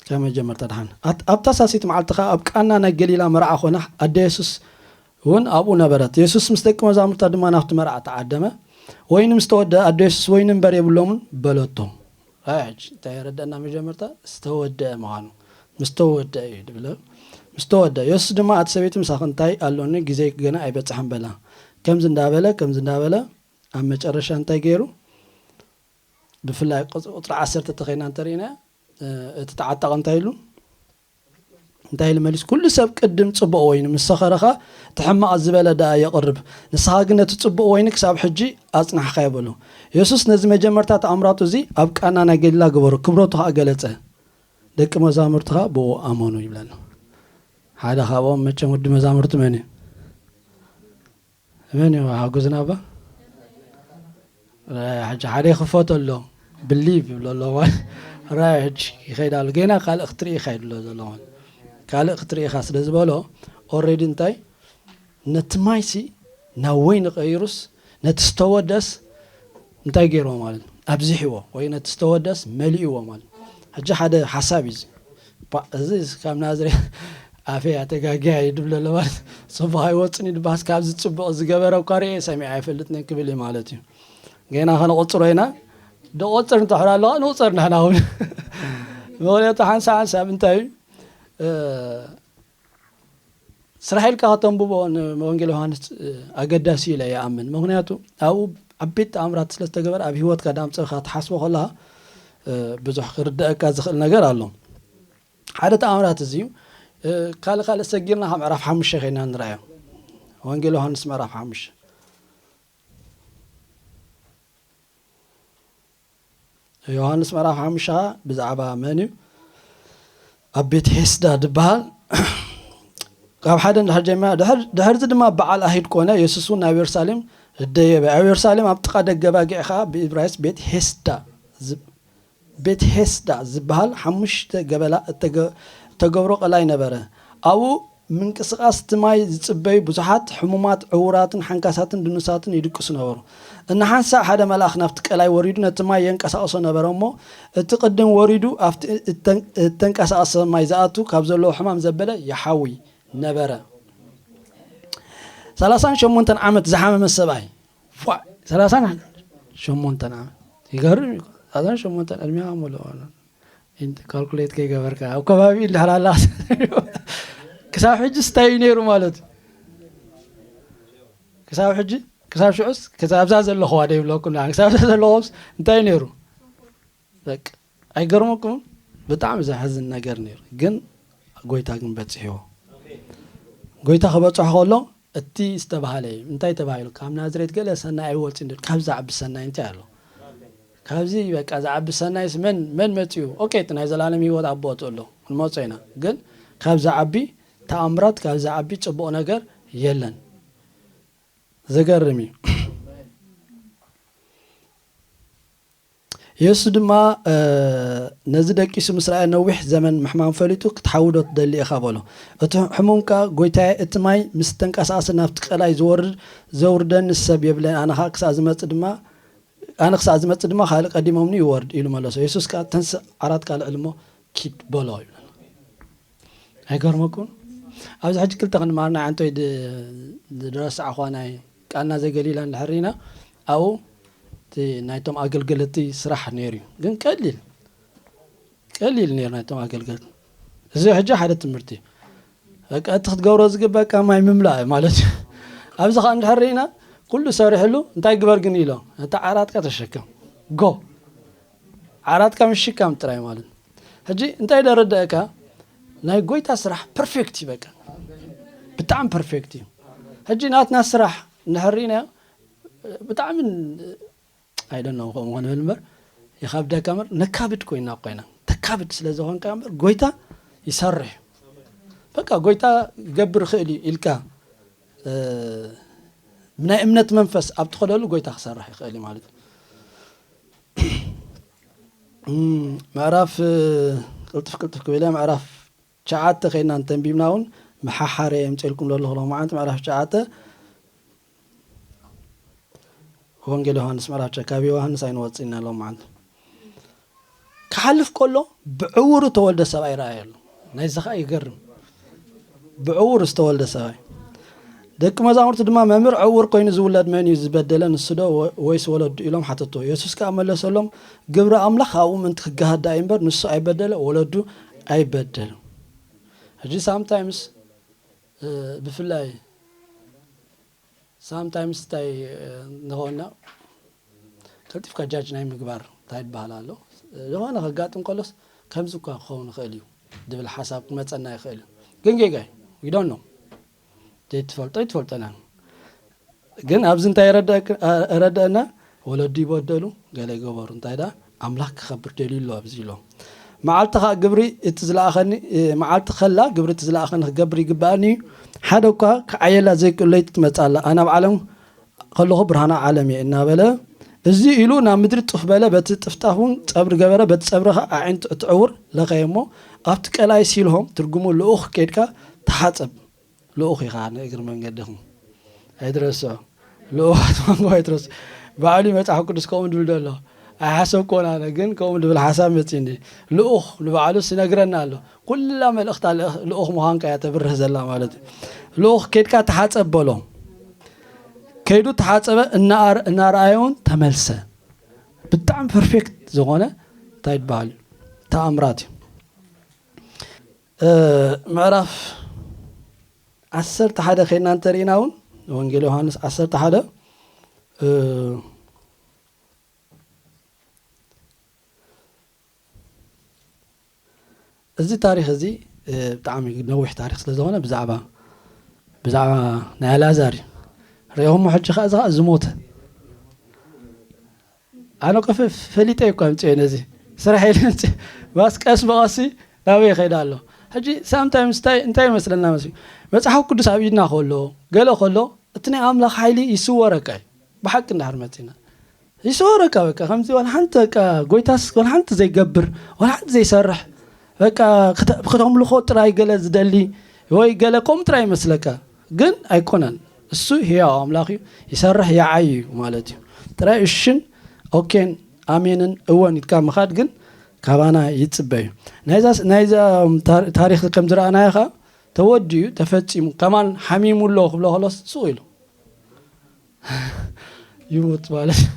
ካብ መጀመርታ ድሓን ኣብታ ሳሲት መዓልቲ ከዓ ኣብ ቃና ናይ ገሊላ መርዓ ኮነ ኣደ የሱስ እውን ኣብኡ ነበረት የሱስ ምስ ደቂ መዛሙርታ ድማ ናብቲ መርዓ ተዓደመ ወይኒ ምስ ተወደአ ኣደ የሱስ ወይኒ እምበር የብሎምን በለቶ ራእይ ሕጂ እንታይ የረደእና መጀመርታ ዝተወደአ ምዃኑ ምስ ተወደአ እዩ ድብለ ምስ ተወደአ የሱስ ድማ ኣቲ ሰበይቲ ምሳኺ እንታይ ኣሎኒ ግዜ ገና ኣይበፅሐን በላ ከምዚ እንዳበለ ከምዚ እንዳበለ ኣብ መጨረሻ እንታይ ገይሩ ብፍላይ ቁፅሪ ዓሰርተ ተኸይና እንተርኢና እቲ ተዓጣቂ እንታይ ኢሉ እንታይ ኢሉ መሊሱ ኩሉ ሰብ ቅድም ፅቡቕ ወይኑ ምስ ሰኸረ ኸ እቲ ሕማቕ ዝበለ ደኣ የቕርብ ንስኻ ግን ነቲ ፅቡቕ ወይኒ ክሳብ ሕጂ ኣፅናሕኻዮ በሎ የሱስ ነዚ መጀመርታ ተኣምራቱ እዚ ኣብ ቃና ናይ ገሊላ ገበሮ ክብረቱ ኸዓ ገለፀ ደቂ መዛሙርቲ ኸዓ ብኡ ኣመኑ ይብለና ሓደ ካብኦም መቸም ወዲ መዛሙርቲ መን እዩ መን እዩ ሓጉዝና እባ ሕጂ ሓደ ይኽፈቶ ኣሎ ብሊቭ ይብሎ ኣሎ ራይ ሕጂ ይኸይድ ኣሎ ጌና ካልእ ክትርኢ ይኸይድ ኣሎ ዘሎ ካልእ ክትርኢ ኢኻ ስለ ዝበሎ ኦሬዲ እንታይ ነቲ ማይሲ ናብ ወይኒ ቀይሩስ ነቲ ዝተወደስ እንታይ ገይርዎ ማለት ኣብዚሕዎ ወይ ነቲ ዝተወደስ መሊእዎ ማለት ሕጂ ሓደ ሓሳብ እዩ እዚ ካብ ናዝሬት ኣፈይ ኣተጋጊያ እዩ ድብለ ኣለባት ጽቡቕ ኣይወፅን እዩ ድባስ ካብዚ ፅቡቕ ዝገበረ እኳ ርኤ ሰሚዐ ኣይፈልጥን ክብል እዩ ማለት እዩ ጌና ከነቆፅሮ ኢና ደቆፅር እንተሕር ኣለዋ ንቁፀር ንሕና እውን ምክንያቱ ሓንሳብ ሓንሳብ እንታይ እዩ ስራሕ ኢልካ ከተንብቦ ንወንጌል ዮሃንስ ኣገዳሲ ኢለ ይኣምን። ምኽንያቱ ኣብኡ ዓበይቲ ተኣምራት ስለ ዝተገበረ ኣብ ህይወትካ ዳምፀኻ ትሓስቦ ከለኻ ብዙሕ ክርደአካ ዝኽእል ነገር ኣሎ። ሓደ ተኣምራት እዚ እዩ። ካልእ ካልእ ሰጊርና ካብ ምዕራፍ ሓሙሽተ ከይና ንርኣዮ። ወንጌል ዮሃንስ ምዕራፍ ሓሙሽተ። ዮሃንስ ምዕራፍ ሓሙሽተ ብዛዕባ መን እዩ? ኣብ ቤት ሄስዳ ዝበሃል ካብ ሓደ እንድሕር ጀሚራ ድሕር ድሕርዚ ድማ በዓል ኣይሁድ ኮነ። የሱስ እውን ናብ የሩሳሌም ደየበ። ኣብ የሩሳሌም ኣብ ጥቓ ደገ ባጊዕ ኸዓ ብኢብራይስጥ ቤት ሄስዳ ዝ- ቤት ሄስዳ ዝበሃል ሓሙሽተ ገበላ እተገ- እተገብሮ ቀላይ ነበረ። ኣብኡ ምንቅስቓስ እቲ ማይ ዝጽበዩ ብዙሓት ሕሙማት፣ ዕዉራትን ሓንካሳትን ድኑሳትን ይድቅሱ ነበሩ። እንሓንሳእ ሓደ መልኣኽ ናብቲ ቀላይ ወሪዱ ነቲ ማይ የንቀሳቕሶ ነበረ እሞ፣ እቲ ቅድም ወሪዱ ኣብቲ እተን- እተንቀሳቐሰ ማይ ዝኣቱ ካብ ዘለዎ ሕማም ዘበለ ይሓዊ ነበረ። ሰላሳን ሸሞንተን ዓመት ዝሓመመ ሰብኣይ። ፏዕ! ሰላሳን ሸሞንተን ዓመት። ይገርም እዩ። ሰላሳን ሸሞንተን ዕድሜኻ ሙሉእ። ካልኩሌት ከይገበርካ ኣብ ከባቢ እንድሕር ኣላ ክሳብ ሕጂ ስታይ እዩ ነይሩ ማለት እዩ። ክሳብ ሕጂ ክሳብ ሽዑስ ክሳብ ኣብዛ ዘለኹዋ ዶ ይብለኩም ክሳብ ኣብዛ ዘለኹስ እንታይ እዩ ነይሩ? በቃ ኣይገርመኩም? ብጣዕሚ ዘሕዝን ነገር ነይሩ። ግን ጎይታ ግን በፂሕዎ። ጎይታ ክበፅሖ ከሎ እቲ ዝተባሃለ እዩ። እንታይ ተባሂሉ? ካብ ናዝሬት ገለ ሰናይ ኣይወፅን ድል ካብዚ ዓቢ ሰናይ እንታይ ኣሎ? ካብዚ በቃ ዝዓቢ ሰናይስ መን መን መፅኡ? ኦኬ፣ እቲ ናይ ዘላለም ህይወት ኣቦቱ ኣሎ ክንመፆ ኢና። ግን ካብ ዝዓቢ ተኣምራት ካብ ዝዓቢ ፅቡቕ ነገር የለን። ዘገርም እዩ። የሱስ ድማ ነዚ ደቂሱ ምስ ረኣየ ነዊሕ ዘመን ምሕማም ፈሊጡ ክትሓዊ ዶ ትደሊ ኢኻ በሎ። እቲ ሕሙም ከኣ ጎይታየ እቲ ማይ ምስ ተንቀሳቐሰ ናብቲ ቀላይ ዝወርድ ዘውርደኒ ሰብ የብለይን ኣነ ከኣ ክሳዕ ዝመጽእ ድማ ኣነ ክሳዕ ዝመጽእ ድማ ካልእ ቀዲሞምኒ ይወርድ ኢሉ መለሶ። የሱስ ከኣ ተንስእ ዓራት ካልዕ እሞ ኪድ በሎ ይብለና። ኣይገርመኩም? ኣብዚ ሕጂ ክልተ ክንማርና ዓንቶይ ዝረሳዕኳ ናይ ቃና ዘገሊላ እንድሕር ኢና ኣብኡ እቲ ናይቶም ኣገልገልቲ ስራሕ ነይሩ እዩ። ግን ቀሊል ቀሊል ነይሩ ናይቶም ኣገልገልቲ። እዚ ሕጂ ሓደ ትምህርቲ እዩ። በቃ እቲ ክትገብሮ ዝግበካ ማይ ምምላእ ማለት እዩ። ኣብዚ ከዓ እንድሕር ኢና ኩሉ ሰሪሕሉ እንታይ ግበር ግን ኢሎ ነታ ዓራትካ ተሸከም ጎ ዓራትካ ምሽካም ጥራይ ማለት ሕጂ እንታይ ደረዳእካ ናይ ጎይታ ስራሕ ፐርፌክት እዩ በቃ ብጣዕሚ ፐርፌክት እዩ። ሕጂ ናትና ስራሕ እንድሕር ኢናዮ ብጣዕሚ ኣይደኖ ከምኡ ክንብል እምበር ይኸብደካ እምበር ነካብድ ኮይና ኮይና ተካብድ ስለ ዝኾንካ እምበር ጎይታ ይሰርሕ እዩ። በቃ ጎይታ ይገብር ይኽእል እዩ ኢልካ ናይ እምነት መንፈስ ኣብ ትኸደሉ ጎይታ ክሰርሕ ይኽእል እዩ ማለት እዩ። ምዕራፍ ቅልጥፍ ቅልጥፍ ክብል ምዕራፍ ትሽዓተ ከይድና እንተንቢብና እውን መሓሓረ የምፅልኩም ዘለኹ ሎማዓንቲ ምዕራፍ ትሽዓተ ወንጌል ዮሃንስ ምዕራፍ ትሽዓተ ካብ ዮሃንስ ኣይንወፅእና ሎማዓንቲ ክሓልፍ ከሎ ብዕውሩ ተወልደ ሰብኣይ ረኣየ ኣሎ። ናይዚ ከዓ ይገርም። ብዕውር ዝተወልደ ሰብኣይ። ደቂ መዛሙርቱ ድማ መምህር ዕውር ኮይኑ ዝውለድ መን እዩ ዝበደለ ንሱ ዶ ወይስ ወለዱ ኢሎም ሓተትዎ። የሱስ ከኣ መለሰሎም ግብሪ ኣምላኽ ኣብኡ ምእንቲ ክገሃድ ደኣ እዩ እምበር ንሱ ኣይበደለ ወለዱ ኣይበደሉ። ሕጂ ሳምታይምስ ብፍላይ ሳምታይምስ እንታይ ንኾና ቀልጢፍካ ጃጅ ናይ ምግባር እንታይ ይበሃል ኣሎ ዝኾነ ከጋጥም ከሎስ ከምዚ እኳ ክኸውን ይኽእል እዩ ድብል ሓሳብ ክመፀና ይኽእል እዩ ግን ጌጋ እዩ ዊዶን ነው ዘይትፈልጦ ይትፈልጠና ግን ኣብዚ እንታይ ረድአና ወለዱ ይበደሉ ገለ ይገበሩ እንታይ ዳ ኣምላኽ ክኸብር ደልዩ ኣሎ ኣብዚ ኢሎ መዓልቲ ኸዓ ግብሪ እቲ ዝለኣኸኒ መዓልቲ ከላ ግብሪ እቲ ዝለኣኸኒ ክገብር ይግበኣኒ እዩ ሓደ እኳ ክዓየላ ዘይክእለይቲ ትመፅእ ኣላ ኣነ ኣብ ዓለም ከለኹ ብርሃን ዓለም እየ እናበለ እዚ ኢሉ ናብ ምድሪ ጥፍ በለ በቲ ጥፍጣፍ እውን ፀብሪ ገበረ በቲ ፀብሪ ከዓ ኣዒንቱ እቲ ዕውር ለኸየ እሞ ኣብቲ ቀላይ ሲልሆም ትርጉሙ ልኡኽ ኬድካ ተሓፀብ ልኡኽ ኢኻ ንእግሪ መንገድኹም ኣይትረስዑ ልኡኻት መንጎ ኣይትረስዑ ባዕሉ መፅሓፍ ቅዱስ ከምኡ ድብል ደሎ ኣይሓሰብኮን ኣነ ግን ከምኡ ድብል ሓሳብ መፂኒ ልኡኽ ንባዕሉስ ይነግረና ኣሎ ኩላ መልእኽታ ልኡኽ ምዃንካ እያ ተብርህ ዘላ ማለት እዩ ልኡኽ ኬድካ ተሓፀብ በሎ ከይዱ ተሓፀበ እናረኣየ እውን ተመልሰ ብጣዕሚ ፐርፌክት ዝኾነ እንታይ ይበሃል እዩ ተኣምራት እዩ ምዕራፍ ዓሰርተ ሓደ ኸይና እንተርኢና እውን፣ ወንጌል ዮሃንስ ዓሰርተ ሓደ፣ እ፣ እዚ ታሪኽ እዚ፣ እ፣ ብጣዕሚ ነዊሕ ታሪኽ ስለ ዝኾነ ብዛዕባ፣ ብዛዕባ ናይ ኣልኣዛር እዩ። ርኢኹሞ ሕጂ ኸዓ እዚ ኸዓ ዝሞተ። ኣነ እኮ ፈ-፣ ፈሊጠ እኮ ኣምፅኦ ነዚ ስራሕ ኢለ ኣምፅኦ። ባስ ቀስ ብቐሲ ናበይ ይኸይድ ኣሎ። ሕጂ ሳምታይምስ እንታይ፣ እንታይ ይመስለና መስዩ? መጽሓፍ ቅዱስ ኣብ ኢድና ከሎ፣ ገለ ከሎ፣ እቲ ናይ ኣምላኽ ሓይሊ ይስወረካ እዩ። ብሓቂ እንዳሕር መጺና። ይስወረካ በቃ። ከምዚ ዋላ ሓንቲ በቃ ጎይታስ ዋላ ሓንቲ ዘይገብር፣ ዋላ ሓንቲ ዘይሰርሕ፣ በቃ ክተ-፣ ከተምልኾ ጥራይ ገለ ዝደሊ፣ ወይ ገለ ከምኡ ጥራይ ይመስለካ። ግን ኣይኮነን። እሱ ህያው ኣምላኽ እዩ፣ ይሰርሕ ይዓይ እዩ ማለት እዩ። ጥራይ እሽን ኦኬን ኣሜንን እወን ኢልካ ምኻድ ግን ካባና ይጽበ እዩ። ናይዛ፣ ናይዛ ታር-፣ ታሪኽ ከም ዝረኣናዮ ኸኣ ተወዲኡ ተፈጺሙ። ከማን ሓሚሙ ኣሎ ክብሎ ከሎስ ስቕ ኢሉ ይሙት ማለት እዩ።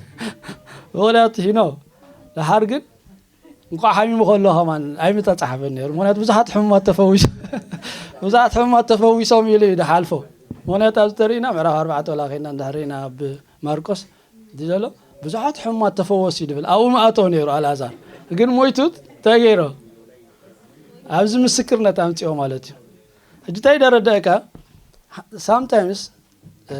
ምኽንያቱ ሂኖ ደሓር ግን እንኳዕ ሓሚሙ ከሎ ከማን ኣይምተጻሕፈን ነይሩ። ምኽንያቱ ብዙሓት ሕሙማት ተፈዊሶ-፣ ብዙሓት ሕሙማት ተፈዊሶም ኢሉ እዩ ዝሓልፎ። ምኽንያቱ ኣብዚ ተሪእና ምዕራፍ ኣርባዕተ ወላ ኸይና እንድሕር ርኢና ኣብ ማርቆስ እቲ ዘሎ ብዙሓት ሕሙማት ተፈወሱ እዩ ዝብል። ኣብኡ ምኣተው ነይሩ ኣልኣዛር። ግን ሞይቱ ተገይሮ። ኣብዚ ምስክርነት ኣምጽኦ ማለት እዩ። ሕጂ እንታይ ደረደእካ? ሳምታይምስ፣ እ፣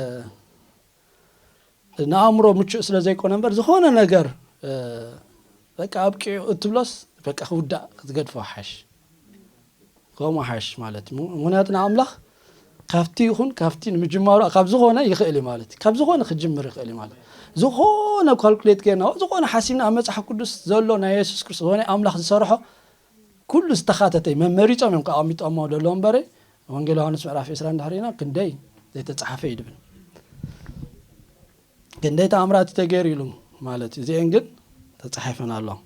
ንኣእምሮ ምቹእ ስለ ዘይኮነ እምበር፣ ዝኾነ ነገር፣ እ፣ በቃ ኣብቂዑ እትብሎስ፣ በቃ ክውዳእ ክትገድፎ ሓሽ። ከምኡ ሓሽ ማለት እዩ። ምኽንያቱ ንኣምላኽ ካብቲ ይኹን ካብቲ ንምጅማሩ ካብ ዝኾነ ይኽእል እዩ ማለት እዩ። ካብ ዝኾነ ክጅምር ይኽእል እዩ ማለት እዩ። ዝኾነ ካልኩሌት ጌርና፣ ዝኾነ ሓሲብና ኣብ መጽሓፍ ቅዱስ ዘሎ ናይ የሱስ ክርስቶስ፣ ዝኾነ ኣምላኽ ዝሰርሖ ኩሉ ዝተኻተተ እዩ። መመሪጾም እዮም ከኣ ኣቐሚጦሞ ዘለዉ እምበረ፣ ወንጌል ዮሃንስ ምዕራፍ ዕስራ እንድሕር ኢና፣ ክንደይ ዘይተጻሓፈ እዩ ድብል። ክንደይ ተኣምራት እዩ ተገይሩ ኢሉ ማለት እዩ። እዚአን ግን ተጻሒፈን ኣለዋ።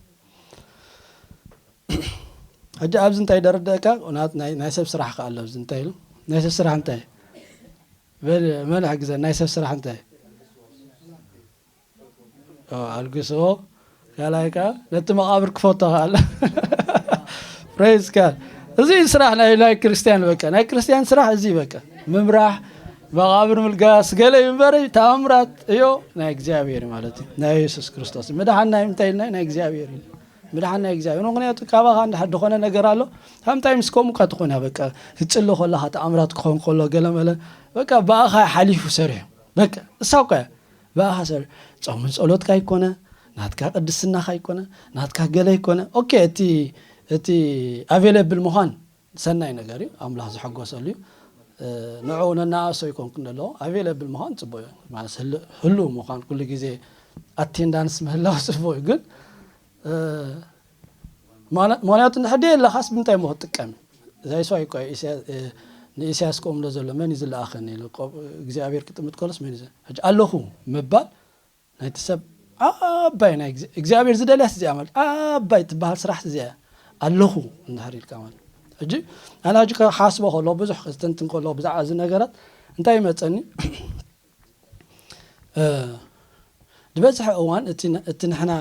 ሕጂ ኣብዚ እንታይ ደረደእካ? ናት-፣ ናይ፣ ናይ ሰብ ስራሕ ከ ኣሎ ኣብዚ እንታይ ኢሉ? ናይ ሰብ ስራሕ እንታይ? በል፣ መን ይሕግዘን? ናይ ሰብ ስራሕ እንታይ? ኦ፣ ኣልግስዎ። ካልኣይ ከኣ ነቲ መቓብር ክፈቶ ከኣለ። ፕሬዝ ጋድ። እዚ ስራሕ ናይ፣ ናይ ክርስትያን በቃ። ናይ ክርስትያን ስራሕ እዚ በቃ። ምምራሕ፣ መቓብር ምልጋስ፣ ገለ እዩ እምበር ተኣምራት እዮ ናይ እግዚኣብሔር ማለት እዩ። ናይ የሱስ ክርስቶስ። ምድሓን ናይ ምንታይ ኢልና? ናይ እግዚኣብሔር እዩ። ምድሓን ናይ እግዚኣብሔር። ምኽንያቱ ካባኻ እንድሕር ዝኾነ ነገር ኣሎ፣ ሳምታይምስ ከምኡ እኳ ትኾን እያ በቃ። ክትጽሊ ከለኻ ተኣምራት ክኾን ከሎ ገለ መለ በቃ ብኣኻ ሓሊፉ ሰሪሑ። በቃ እሳ እኳ እያ ብኣኻ ሰሪሑ። ጾምን ጸሎትካ ኣይኮነ፣ ናትካ ቅድስናኻ ኣይኮነ፣ ናትካ ገለ ኣይኮነ። ኦኬ፣ እቲ፣ እቲ ኣቬለብል ምዃን ሰናይ ነገር እዩ፣ ኣምላኽ ዝሕጎሰሉ እዩ። እ፣ ንዕኡ ነናኣእሶ ኣይኮንኩን ዘለዎ፣ ኣቬለብል ምዃን ጽቡቕ እዩ። ማለት ህል-፣ ህሉው ምዃን፣ ኩሉ ግዜ ኣቴንዳንስ ምህላው ጽቡቕ እዩ። ግን፣ እ፣ ማነ-፣ ምኽንያቱ እንድሕር ደየለኻስ ብምንታይ እሞ ክትጥቀም? እዛ ይስዋ እኮ ኢስያ-፣ እ፣ ንኢስያስ ክእምሎ ዘሎ መን እዩ ዝለኣኸኒ ኢሉ፣ ቆ-፣ እግዚኣብሔር ክጥምት ከሎስ መን እዩ ዝ-፣ ሕጂ ኣለኹ ምባል ናይቲ ሰብ ዓባይ ናይ እግዚኣብ-፣ እግዚኣብሔር ዝደልያስ እዚኣ ማለት ዓባይ ትበሃል ስራሕ እዚኣ ኣለኹ እንድሕር ኢልካ ማለት። ሕጂ ኣነ ሕጂ ክሓስቦ ከሎ ብዙሕ ክስተንትን ከሎ ብዛዕባ እዚ ነገራት እንታይ ይመጸኒ? እ፣ ዝበዝሐ እዋን እቲ ን-፣ እቲ ንሕና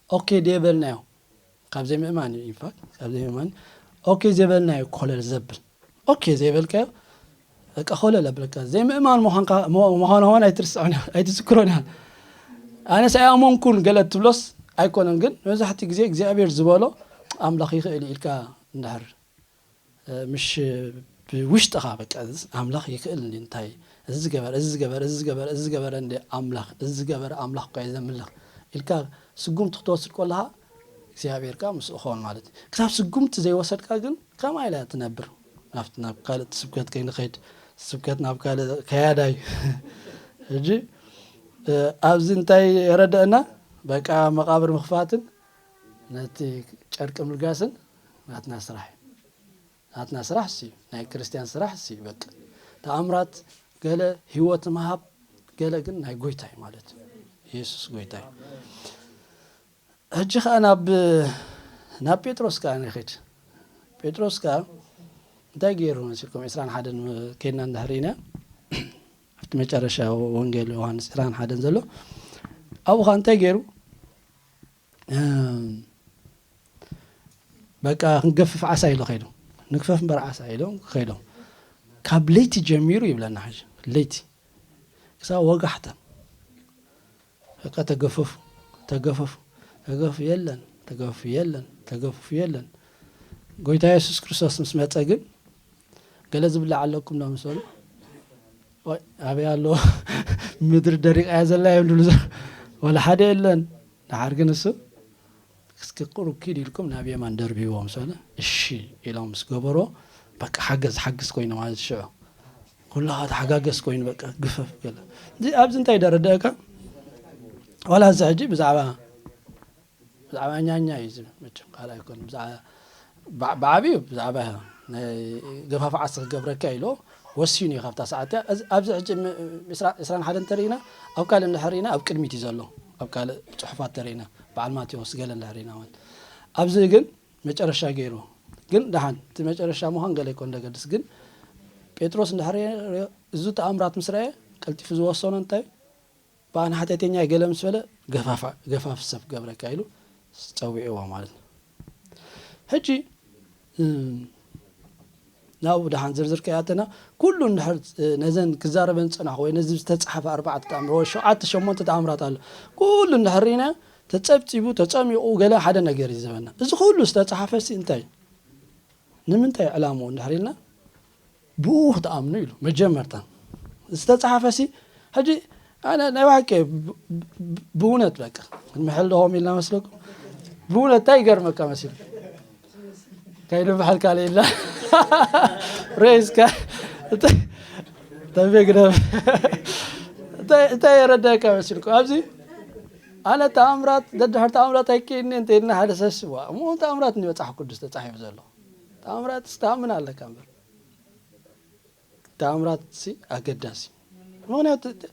ኦኬ ደየበልናዮ ካብ ዘይምእማን እዩ፣ ኢንፋክት ካብ ዘይምእማን ኦኬ ዘይበልናዮ ኮለል ዘብል። ኦኬ ዘይበልካዮ በቃ ኮለል ኣብለካ። ዘይምእማን ምዃንካ፣ ምዃ-፣ ምዃኑ እውን ኣይትርስዖን ኢኻ፣ ኣይትዝክሮን ኢኻ። ኣነስ ኣይኣመንኩን ገለ እትብሎስ ኣይኮነን፣ ግን መብዛሕትኡ ግዜ እግዚኣብሔር ዝበሎ ኣምላኽ ይኽእል እዩ ኢልካ እንድሕር፣ እ፣ ምሽ ብውሽጥኻ በቃ እዚ ኣምላኽ ይኽእል እንዲ እንታይ እዚ ዝገበረ፣ እዚ ዝገበረ፣ እዚ ዝገበረ፣ እዚ ዝገበረ እንዲ ኣምላኽ፣ እዚ ዝገበረ ኣምላኽ እኳ እዩ ዘምልኽ ኢልካ ስጉምቲ ክትወስድ ከለኻ እግዚኣብሔር ከኣ ምስኡ ክኸውን ማለት እዩ። ክሳብ ስጉምቲ ዘይወሰድካ ግን ከማይ ኢላ ትነብር። ናብቲ፣ ናብ ካልእ ስብከት ከይንኸይድ፣ ስብከት ናብ ካልእ ከያዳይ። ሕጂ፣ እ፣ ኣብዚ እንታይ የረድአና? በቃ መቓብር ምኽፋትን ነቲ ጨርቂ ምልጋስን ናትና ስራሕ እዩ። ናትና ስራሕ እሱ እዩ። ናይ ክርስትያን ስራሕ እሱ እዩ። በቃ ተኣምራት ገለ ህይወት ምሃብ ገለ ግን ናይ ጎይታ እዩ ማለት እዩ። የሱስ ጎይታ እዩ። ሕጂ ኸኣ ናብ፣ ናብ ጴጥሮስ ከኣ ንኺድ። ጴጥሮስ ከኣ እንታይ ገይሩ መሲልኩም? ዕስራን ሓደን ከይድና እንድሕር ኢና፣ ኣብቲ መጨረሻ ወንጌል ዮሃንስ ዕስራን ሓደን ዘሎ፣ ኣብኡ ኸኣ እንታይ ገይሩ? እም፣ በቃ ክንገፍፍ ዓሳ ኢሉ ኸይዱ። ንግፈፍ እምበር ዓሳ ኢሉ ኸይዶም። ካብ ለይቲ ጀሚሩ ይብለና። ሕጂ ለይቲ ክሳብ ወጋሕታ በቃ ተገፈፉ፣ ተገፈፉ፣ ተገፉ፣ የለን፣ ተገፉ፣ የለን፣ ተገፉ፣ የለን። ጎይታ የሱስ ክርስቶስ ምስ መጸ ግን ገለ ዝብላዕ ኣለኩም ዶ ምስ በሉ፣ "ዋይ፣ ኣበይ ኣሎ? ምድሪ ደሪቓ እያ ዘላ" እዮም ዝብሉ። ወላ ሓደ የለን። ደሓር ግን እሱ፣ "እስኪ ቁሩብ ኪድ ኢልኩም ናብ የማን ደርብይዎ" ምስ በለ፣ "እሺ" ኢሎም ምስ ገበሮ፣ በቃ ሓገዝ፣ ሓግዝ ኮይኑ ማለት ሽዑ። ኩላኻ ተሓጋገዝ ኮይኑ በቃ ግፈፍ ገለ። እዚ ኣብዚ እንታይ ደረደእካ? ዋላ እዚ ሕጂ ብዛዕባ፣ ብዛዕባ ኛኛ እዩ ዝብል፣ መቸም ካልእ ኣይኮነን። ብዛዕባ፣ ብዓ-፣ ብዓብዩ ብዛዕባ ናይ ገፋፍዓ ክገብረካ ኢሉ ወሲኑ እዩ ካብታ ሰዓት እያ። እዚ፣ ኣብዚ ሕጂ ም-፣ ዕስራ፣ ዕስራን ሓደን እንተርኢና፣ ኣብ ካልእ እንድሕር ኢና ኣብ ቅድሚት እዩ ዘሎ። ኣብ ካልእ ጽሑፋት ተርኢና፣ በዓል ማቴዎስ ገለ እንድሕር ኢና ማለት። ኣብዚ ግን መጨረሻ ገይሩ። ግን ደሓን እቲ መጨረሻ ምዃን ገለ ይኮን ደገድስ። ግን ጴጥሮስ እንድሕር ሪኦ፣ እዚ ተኣምራት ምስ ረኣየ፣ ቀልጢፉ ዝወሰኖ እንታይ? ብኣና ሓጢኣተኛ ገለ ምስ በለ፣ "ገፋፋ-፣ ገፋፍ ሰብ ገብረካ" ኢሉ ጸዊዕዎ ማለት ነው። ሕጂ፣ እም፣ ናብኡ ደሓን ዝርዝር ከይኣተና፣ ኩሉ እንድሕር፣ እ፣ ነዘን ክዛረበን ዝጸናሕኩ ወይ ነዚ ዝተጻሕፈ ኣርባዕተ ተኣምር ወይ ሸውዓተ ሸሞንተ ተኣምራት ኣሎ። ኩሉ እንድሕር ርኢና፣ ተጸብጺቡ፣ ተጸሚቑ፣ ገለ ሓደ ነገር እዩ ዝህበና። እዚ ኩሉ ዝተጻሕፈ ሲ እንታይ? ንምንታይ ዕላምኡ እንድሕር ኢልና፣ ብኡ ክትኣምኑ ኢሉ መጀመርታ። ዝተጻሕፈ ሲ፣ ሕጂ ኣነ ናይ ብሓቂ ብ-፣ ብ-፣ ብእውነት በቃ፣ ምሕል ዶ ኾም ኢልና መስለኩም? ብእውነት እንታይ ይገርመካ መሲሉ? ከይዱ ብሓል ካልእ ኢልና። ሬስካ። እንታይ፣ እንታይ መግረም። እንታይ፣ እንታይ የረዳእካ መሲልኩም? ኣብዚ ኣነ ተኣምራት፣ ደድሕር ተኣምራት ኣይክእልኒ እንተ ኢልና ሓደ ሰብ ስዋ። እሞ ተኣምራት እንዲ መጽሓፍ ቅዱስ ተጻሒፉ ዘሎ። ተኣምራት ትኣምን ኣለካ እምበር። ተኣምራት ሲ ኣገዳሲ። ምኽንያቱ ተ-፣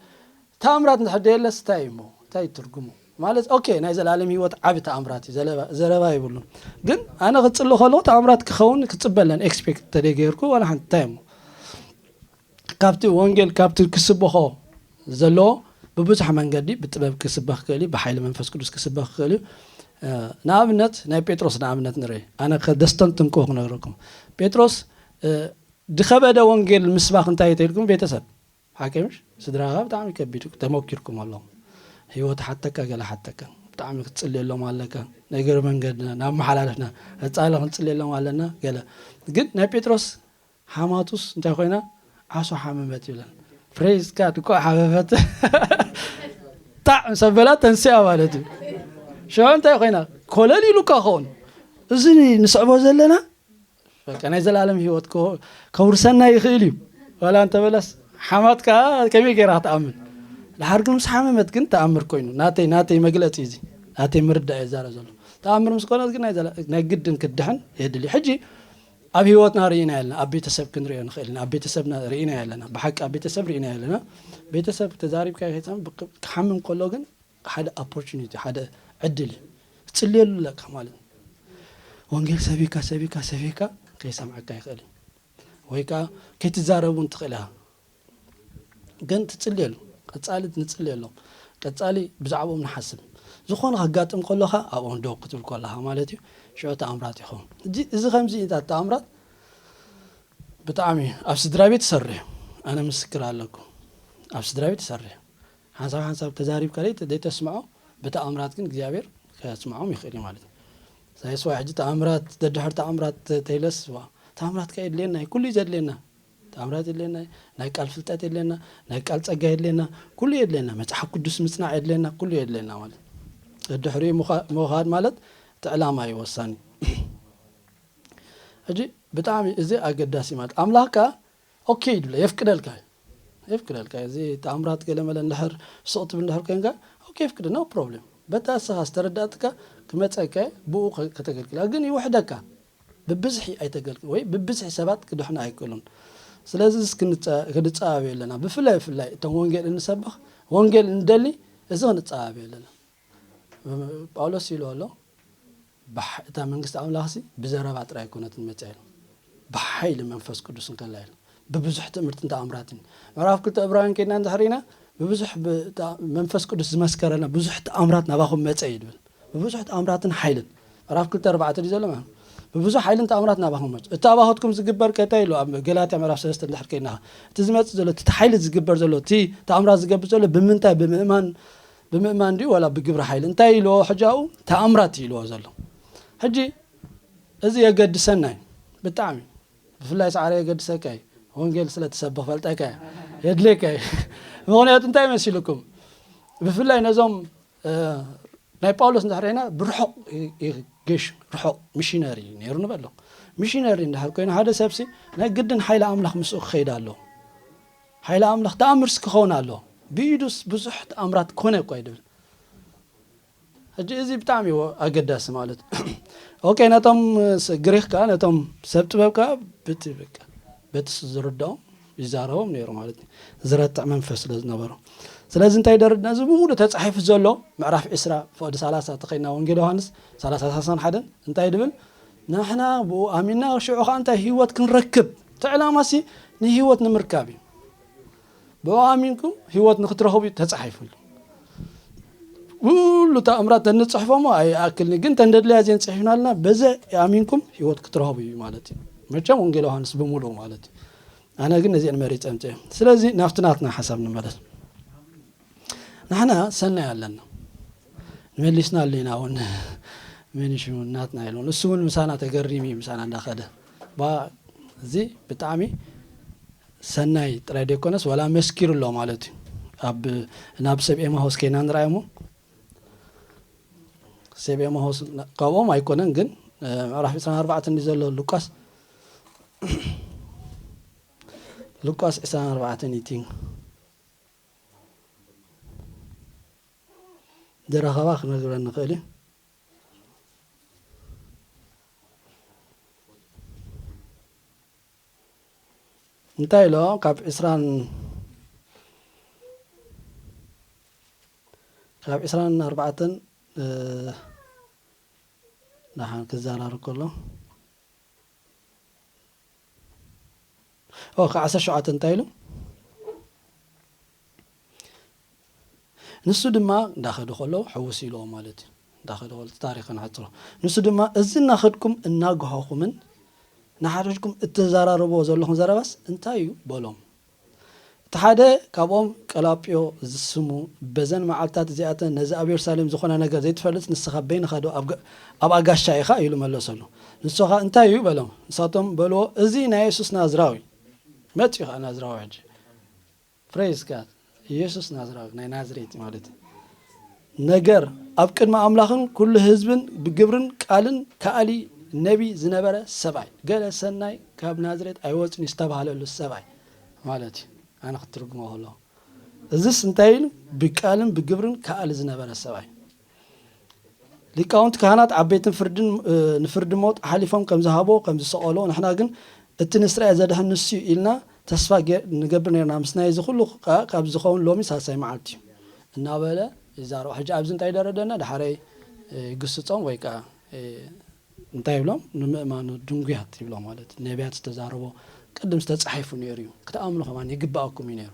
ተኣምራት እንድሕር ደየለስ እንታይ እሞ? እንታይ ትርጉሙ? ማለት፣ ኦኬ፣ ናይ ዘላለም ህይወት ዓቢ ተኣምራት እዩ፣ ዘለባ-፣ ዘረባ የብሉን። ግን ኣነ ክጽሊ ከለኹ ተኣምራት ክኸውን ክጽበ ኣለኒ፣ ኤክስፔክት ተደይ ገይርኩ፣ ዋላ ሓንቲ እንታይ እሞ? ካብቲ ወንጌል፣ ካብቲ ክስበኾ ዘለዎ ብብዙሕ መንገዲ፣ ብጥበብ ክስበኽ ክእል እዩ፣ ብሓይሊ መንፈስ ቅዱስ ክስበኽ ክእል እዩ። እ፣ ንኣብነት፣ ናይ ጴጥሮስ ንኣብነት ንርኢ። ኣነ ከደስተንትን ክነግረኩም። ጴጥሮስ፣ እ፣ ዝኸበደ ወንጌል ምስባኽ እንታይ ተይልኩም? ቤተሰብ። ሓቂ ምሽ? ስድራኻ ብጣዕሚ ከቢድ እዩ። ተመኪርኩም ኣለኹም። ህይወት ሓተካ፣ ገለ ሓተካ። ብጣዕሚ ክትጽልየሎም ኣለካ። ነገር መንገድና፣ ናብ መሓላለፍና፣ ቀጻሊ ክንጽልየሎም ኣለና፣ ገለ። ግን ናይ ጴጥሮስ ሓማቱስ እንታይ ኮይና? ዓሶ ሓመመት ይብለን። ፕሬዝ ጋድ፣ እኮ ሓመመት። ታዕ ምስ ኣበላ ተንስያ ማለት እዩ። ሽዑ እንታይ ኮይና? ኮለል ኢሉ እኳ ኸውን። እዚ ንስዕቦ ዘለና በቃ ናይ ዘላለም ህይወት ከ-፣ ከውርሰና ይኽእል እዩ። ዋላ እንተበለስ ሓማት ከኣ ከመይ ገይራ ክትኣምን? ድሓር ግን ምስ ሓመመት ግን ተኣምር ኮይኑ። ናተይ፣ ናተይ መግለጺ እዚ። ናተይ ምርዳእ እየ ዝዛረብ ዘሎ። ተኣምር ምስ ኮነት ግን ናይ ዘላ-፣ ናይ ግድን ክትድሕን የድሊ። ሕጂ ኣብ ህይወትና ርኢና ኣለና፣ ኣብ ቤተሰብ ክንሪኦ ንኽእል ኢና። ኣብ ቤተሰብና ርኢና ኣለና፣ ብሓቂ ኣብ ቤተሰብ ርኢና ኣለና። ቤተሰብ ተዛሪብካ ከይትሰምዕ ብቅ-፣ ክሓምም ከሎ ግን ሓደ ኦፖርቹኒቲ፣ ሓደ ዕድል እዩ። ክትጽልየሉ ኣለካ ማለት እዩ። ወንጌል ሰቢካ፣ ሰቢካ፣ ሰቢካ ከይሰምዓካ ይኽእል እዩ። ወይ ከኣ ከይትዛረብ እውን ትኽእል ኢኻ። ግን ትጽልየሉ። ቀጻሊ ንጽልየሎም። ቀጻሊ ብዛዕባኦም ንሓስብ። ዝኾነ ከጋጥም ከሎ ኸኣ ኣብኦም ደው ክትብል ከለኻ ማለት እዩ። ሽዑ ተኣምራት ይኸውን። እዚ፣ እዚ ከምዚ ኢታት ተኣምራት ብጣዕሚ ኣብ ስድራ ቤት ይሰርሕ እዩ። ኣነ ምስክር ኣለኩ። ኣብ ስድራ ቤት ይሰርሕ እዩ። ሓንሳብ ሓንሳብ ተዛሪብካ ደይ-፣ ደይተስምዖ፣ ብተኣምራት ግን እግዚኣብሔር ከስምዖም ይኽእል እዩ ማለት እዩ። ሳይስ ዋይ ሕጂ ተኣምራት፣ ደድሕር ተኣምራት ተ-፣ ተይለስ፣ ዋ፣ ተኣምራት ከ የድልየና እዩ፣ ኩሉ እዩ ዘድልየና። ተኣምራት የድልየና እዩ፣ ናይ ቃል ፍልጠት የድልየና፣ ናይ ቃል ጸጋ የድልየና፣ ኩሉ የድልየና። መጽሓፍ ቅዱስ ምጽናዕ የድልየና፣ ኩሉ የድልየና ማለት እዩ። ደድሕሪኡ ምዃ-፣ ምኻድ ማለት እቲ ዕላማ እዩ ወሳኒ። ሕጂ ብጣዕሚ እዚ ኣገዳሲ ማለት ኣምላኽ ከኣ ኦኬ ይብለ፣ የፍቅደልካ እዩ። የፍቅደልካ እዩ። እዚ ተኣምራት ገለ መለ እንድሕር ስቕ ትብል እንድሕር ኮይንካ፣ ኦኬ የፍቅደ፣ ኖ ፕሮብሌም። በታ እስኻ ዝተረዳእትካ ክመጸካ እየ፣ ብኡ ከ-፣ ከተገልግላ። ግን ይውሕደካ። ብብዝሒ ኣይተገልግል ወይ ብብዝሒ ሰባት ክድሕኑ ኣይክእሉን። ስለዚ እዚ ክንጸ-፣ ክንጸባበዮ ኣለና። ብፍላይ፣ ብፍላይ እቶም ወንጌል እንሰብኽ፣ ወንጌል እንደሊ፣ እዚ ክንጸባበዮ ኣለና። ጳውሎስ ኢሉ ኣሎ፣ ብሓ-፣ እታ መንግስቲ ኣምላኽሲ ብዘረባ ጥራይ ኣይኮነትን መጽያ ኢሉ፣ ብሓይሊ መንፈስ ቅዱስ እንከላ ኢሉ፣ ብብዙሕ ትምህርትን ተኣምራትን። ምዕራፍ ክልተ ዕብራውያን ከይድና እንድሕር ኢና፣ ብብዙሕ ብ-፣ ታ-፣ መንፈስ ቅዱስ ዝመስከረልና ብዙሕ ተኣምራት ናባኹም መጸ እዩ ዝብል። ብብዙሕ ተኣምራትን ሓይልን። ምዕራፍ ክልተ ኣርባዕተ ድዩ ዘሎ ማለት ነው? ብብዙሕ ሓይልን ተኣምራት ናባኹም መጹ። እቲ ኣባኹትኩም ዝግበር ከ እንታይ ኢሉ? ኣብ ገላትያ ምዕራፍ ሰለስተ እንድሕር ከይድና፣ እቲ ዝመጽእ ዘሎ፣ እቲ ሓይሊ ዝግበር ዘሎ፣ እቲ ተኣምራት ዝገብር ዘሎ ብምንታይ? ብምእማን፣ ብምእማን ድዩ ዋላ ብግብሪ ሓይሊ? እንታይ ኢልዎ ሕጂ ኣብኡ? ተኣምራት ኢልዎ ዘሎ። ሕጂ እዚ የገድሰና እዩ ብጣዕሚ። ብፍላይ ሰዓረ የገድሰካ እዩ። ወንጌል ስለ ትሰብኽ ፈልጠካ እየ። የድልየካ እዩ። ምኽንያቱ እንታይ መሲልኩም? ብፍላይ ነዞም፣ እ፣ ናይ ጳውሎስ እንድሕር ኢና ብርሑቕ ይ-፣ ይገሹ፣ ርሑቕ ሚሽነሪ እዩ ነይሩ ንበሎ። ሚሽነሪ እንድሕር ኮይኑ ሓደ ሰብሲ ናይ ግድን ሓይሊ ኣምላኽ ምስኡ ክኸይድ ኣለዎ። ሓይሊ ኣምላኽ ተኣምርስ ክኸውን ኣለዎ። ብኢዱስ ብዙሕ ተኣምራት ኮነ እኳ እዩ ድብል። ሕጂ እዚ ብጣዕሚ እዩ ኣገዳሲ ማለት እዩ። ኦኬ፣ ነቶም ስ-፣ ግሪኽ ከኣ፣ ነቶም ሰብ ጥበብ ከኣ ብቲ በቃ በቲ ዝርድኦም ይዛረቦም ነይሩ ማለት እዩ። ዝረትዕ መንፈስ ስለ ዝነበሮ። ስለዚ እንታይ ደርድ ነዚ ብምሉእ ተጻሒፉ ዘሎ ምዕራፍ ዕስራ ፍቕዲ ሰላሳ ተኸይና ወንጌል ዮሃንስ ሰላሳ ሰላሳን ሓደን እንታይ ድብል? ንሕና ብኡ ኣሚንና ሽዑ ኸኣ እንታይ ህይወት ክንረክብ። እቲ ዕላማሲ ንህይወት ንምርካብ እዩ። ብኡ ኣሚንኩም ህይወት ንክትረኽቡ እዩ ተጻሒፉ ኣሎ። ኩሉ ተኣምራት ተንጽሕፎሞ ኣይኣክልኒ፣ ግን ተንደድለያ እዚን ጽሒፍናልና፣ በዘ ኣሚንኩም ህይወት ክትረኽቡ እዩ ማለት እዩ። መቸም ወንጌል ዮሃንስ ብምሉኡ ማለት እዩ። ኣነ ግን ነዚአን መሪጸ ኣምጽኤ። ስለዚ ናብቲ ናትና ሓሳብ ንመለስ። ንሕና ሰናይ ኣለና። ንመሊስና ኣለና እውን መን ሽሙ ናትና ኢሉ። ንሱ እውን ምሳና ተገሪሙ እዩ፣ ምሳና እንዳኸደ። ባ-፣ እዚ ብጣዕሚ ሰናይ ጥራይ ደይኮነስ ዋላ መስኪሩ ኣሎ ማለት እዩ። ኣብ፣ ናብ ሰብ ኤማሆስ ከይና ንርኣይ እሞ፣ ሰብ ኤማሆስ ን-፣ ካብኦም ኣይኮነን ግን፣ እ፣ ምዕራፍ ዕስራን ኣርባዕተን እንዲ ዘሎ ሉቃስ፣ ሉቃስ ዕስራን ኣርባዕተን እቲ ዝረኸባ ክነግረን ንኽእል እዩ። እንታይ ኢሎ ካብ ዕስራን፣ ካብ ዕስራን ኣርባዕተን፣ እ፣ ደሓን ክዘራረብ ከሎ፣ ኦ፣ ካብ ዓሰርተ ሸውዓተ እንታይ ኢሉ? ንሱ ድማ እንዳኸዱ ከለዉ ሕውስ ኢልዎ ማለት እዩ። እንዳኸዱ ከለዉ እቲ ታሪኽ ንሕጽሮ። ንሱ ድማ፣ "እዚ እናኸድኩም እናጓሃኹምን ንሓድሕድኩም እተዘራረብዎ ዘለኹም ዘረባስ እንታይ እዩ?" በሎም። እቲ ሓደ ካብኦም ቀላጵዮ ዝስሙ፣ በዘን መዓልትታት እዚኣተን ነዚ ኣብ የሩሳሌም ዝኾነ ነገር ዘይትፈልጥ ንስኻ በይንኻ ዶ ኣብ ገ-፣ ኣብ ኣጋሻ ኢኻ? ኢሉ መለሰሉ። ንሱ ኸኣ እንታይ እዩ? በሎም። ንሳቶም በልዎ፣ "እዚ ናይ የሱስ ናዝራዊ መጺኡ ኸኣ ናዝራዊ ሕጂ። Praise God። ኢየሱስ ናዝራዊ፣ ናይ ናዝሬት ማለት እዩ። ነገር ኣብ ቅድሚ ኣምላኽን ኩሉ ህዝብን ብግብርን ቃልን ከኣሊ ነቢ ዝነበረ ሰብኣይ። ገለ ሰናይ ካብ ናዝሬት ኣይወጽን እዩ ዝተባህለሉ ሰብኣይ ማለት እዩ። ኣነ ክትርጉሞ ከለኹ። እዝስ እንታይ ኢሉ? ብቃልን ብግብርን ከኣሊ ዝነበረ ሰብኣይ። ሊቃውንቲ ካህናት ዓበይትን ፍርድን፣ እ፣ ንፍርዲ ሞት ኣሕሊፎም ከም ዝሃቦ፣ ከም ዝሰቐሎ፣ ንሕና ግን እቲ ንስራኤል ዘድሕን ንሱ እዩ ኢልና ተስፋ ገ-፣ ንገብር ነርና። ምስ ናይዚ ኩሉ ከኣ ካብ ዝኸውን ሎሚ ሳልሳይ መዓልቲ እዩ እናበለ ይዛረቡ። ሕጂ ኣብዚ እንታይ ደረደና? ዳሕረይ፣ እ፣ ይግስጾም ወይ ከኣ፣ እ፣ እንታይ ይብሎም? ንምእማኑ ድንጉያት ይብሎም ማለት እዩ። ነቢያት ዝተዛረቦ ቅድም ዝተጻሒፉ ነይሩ እዩ። ክትኣምኑ ከማን ይግባኣኩም እዩ ነይሩ።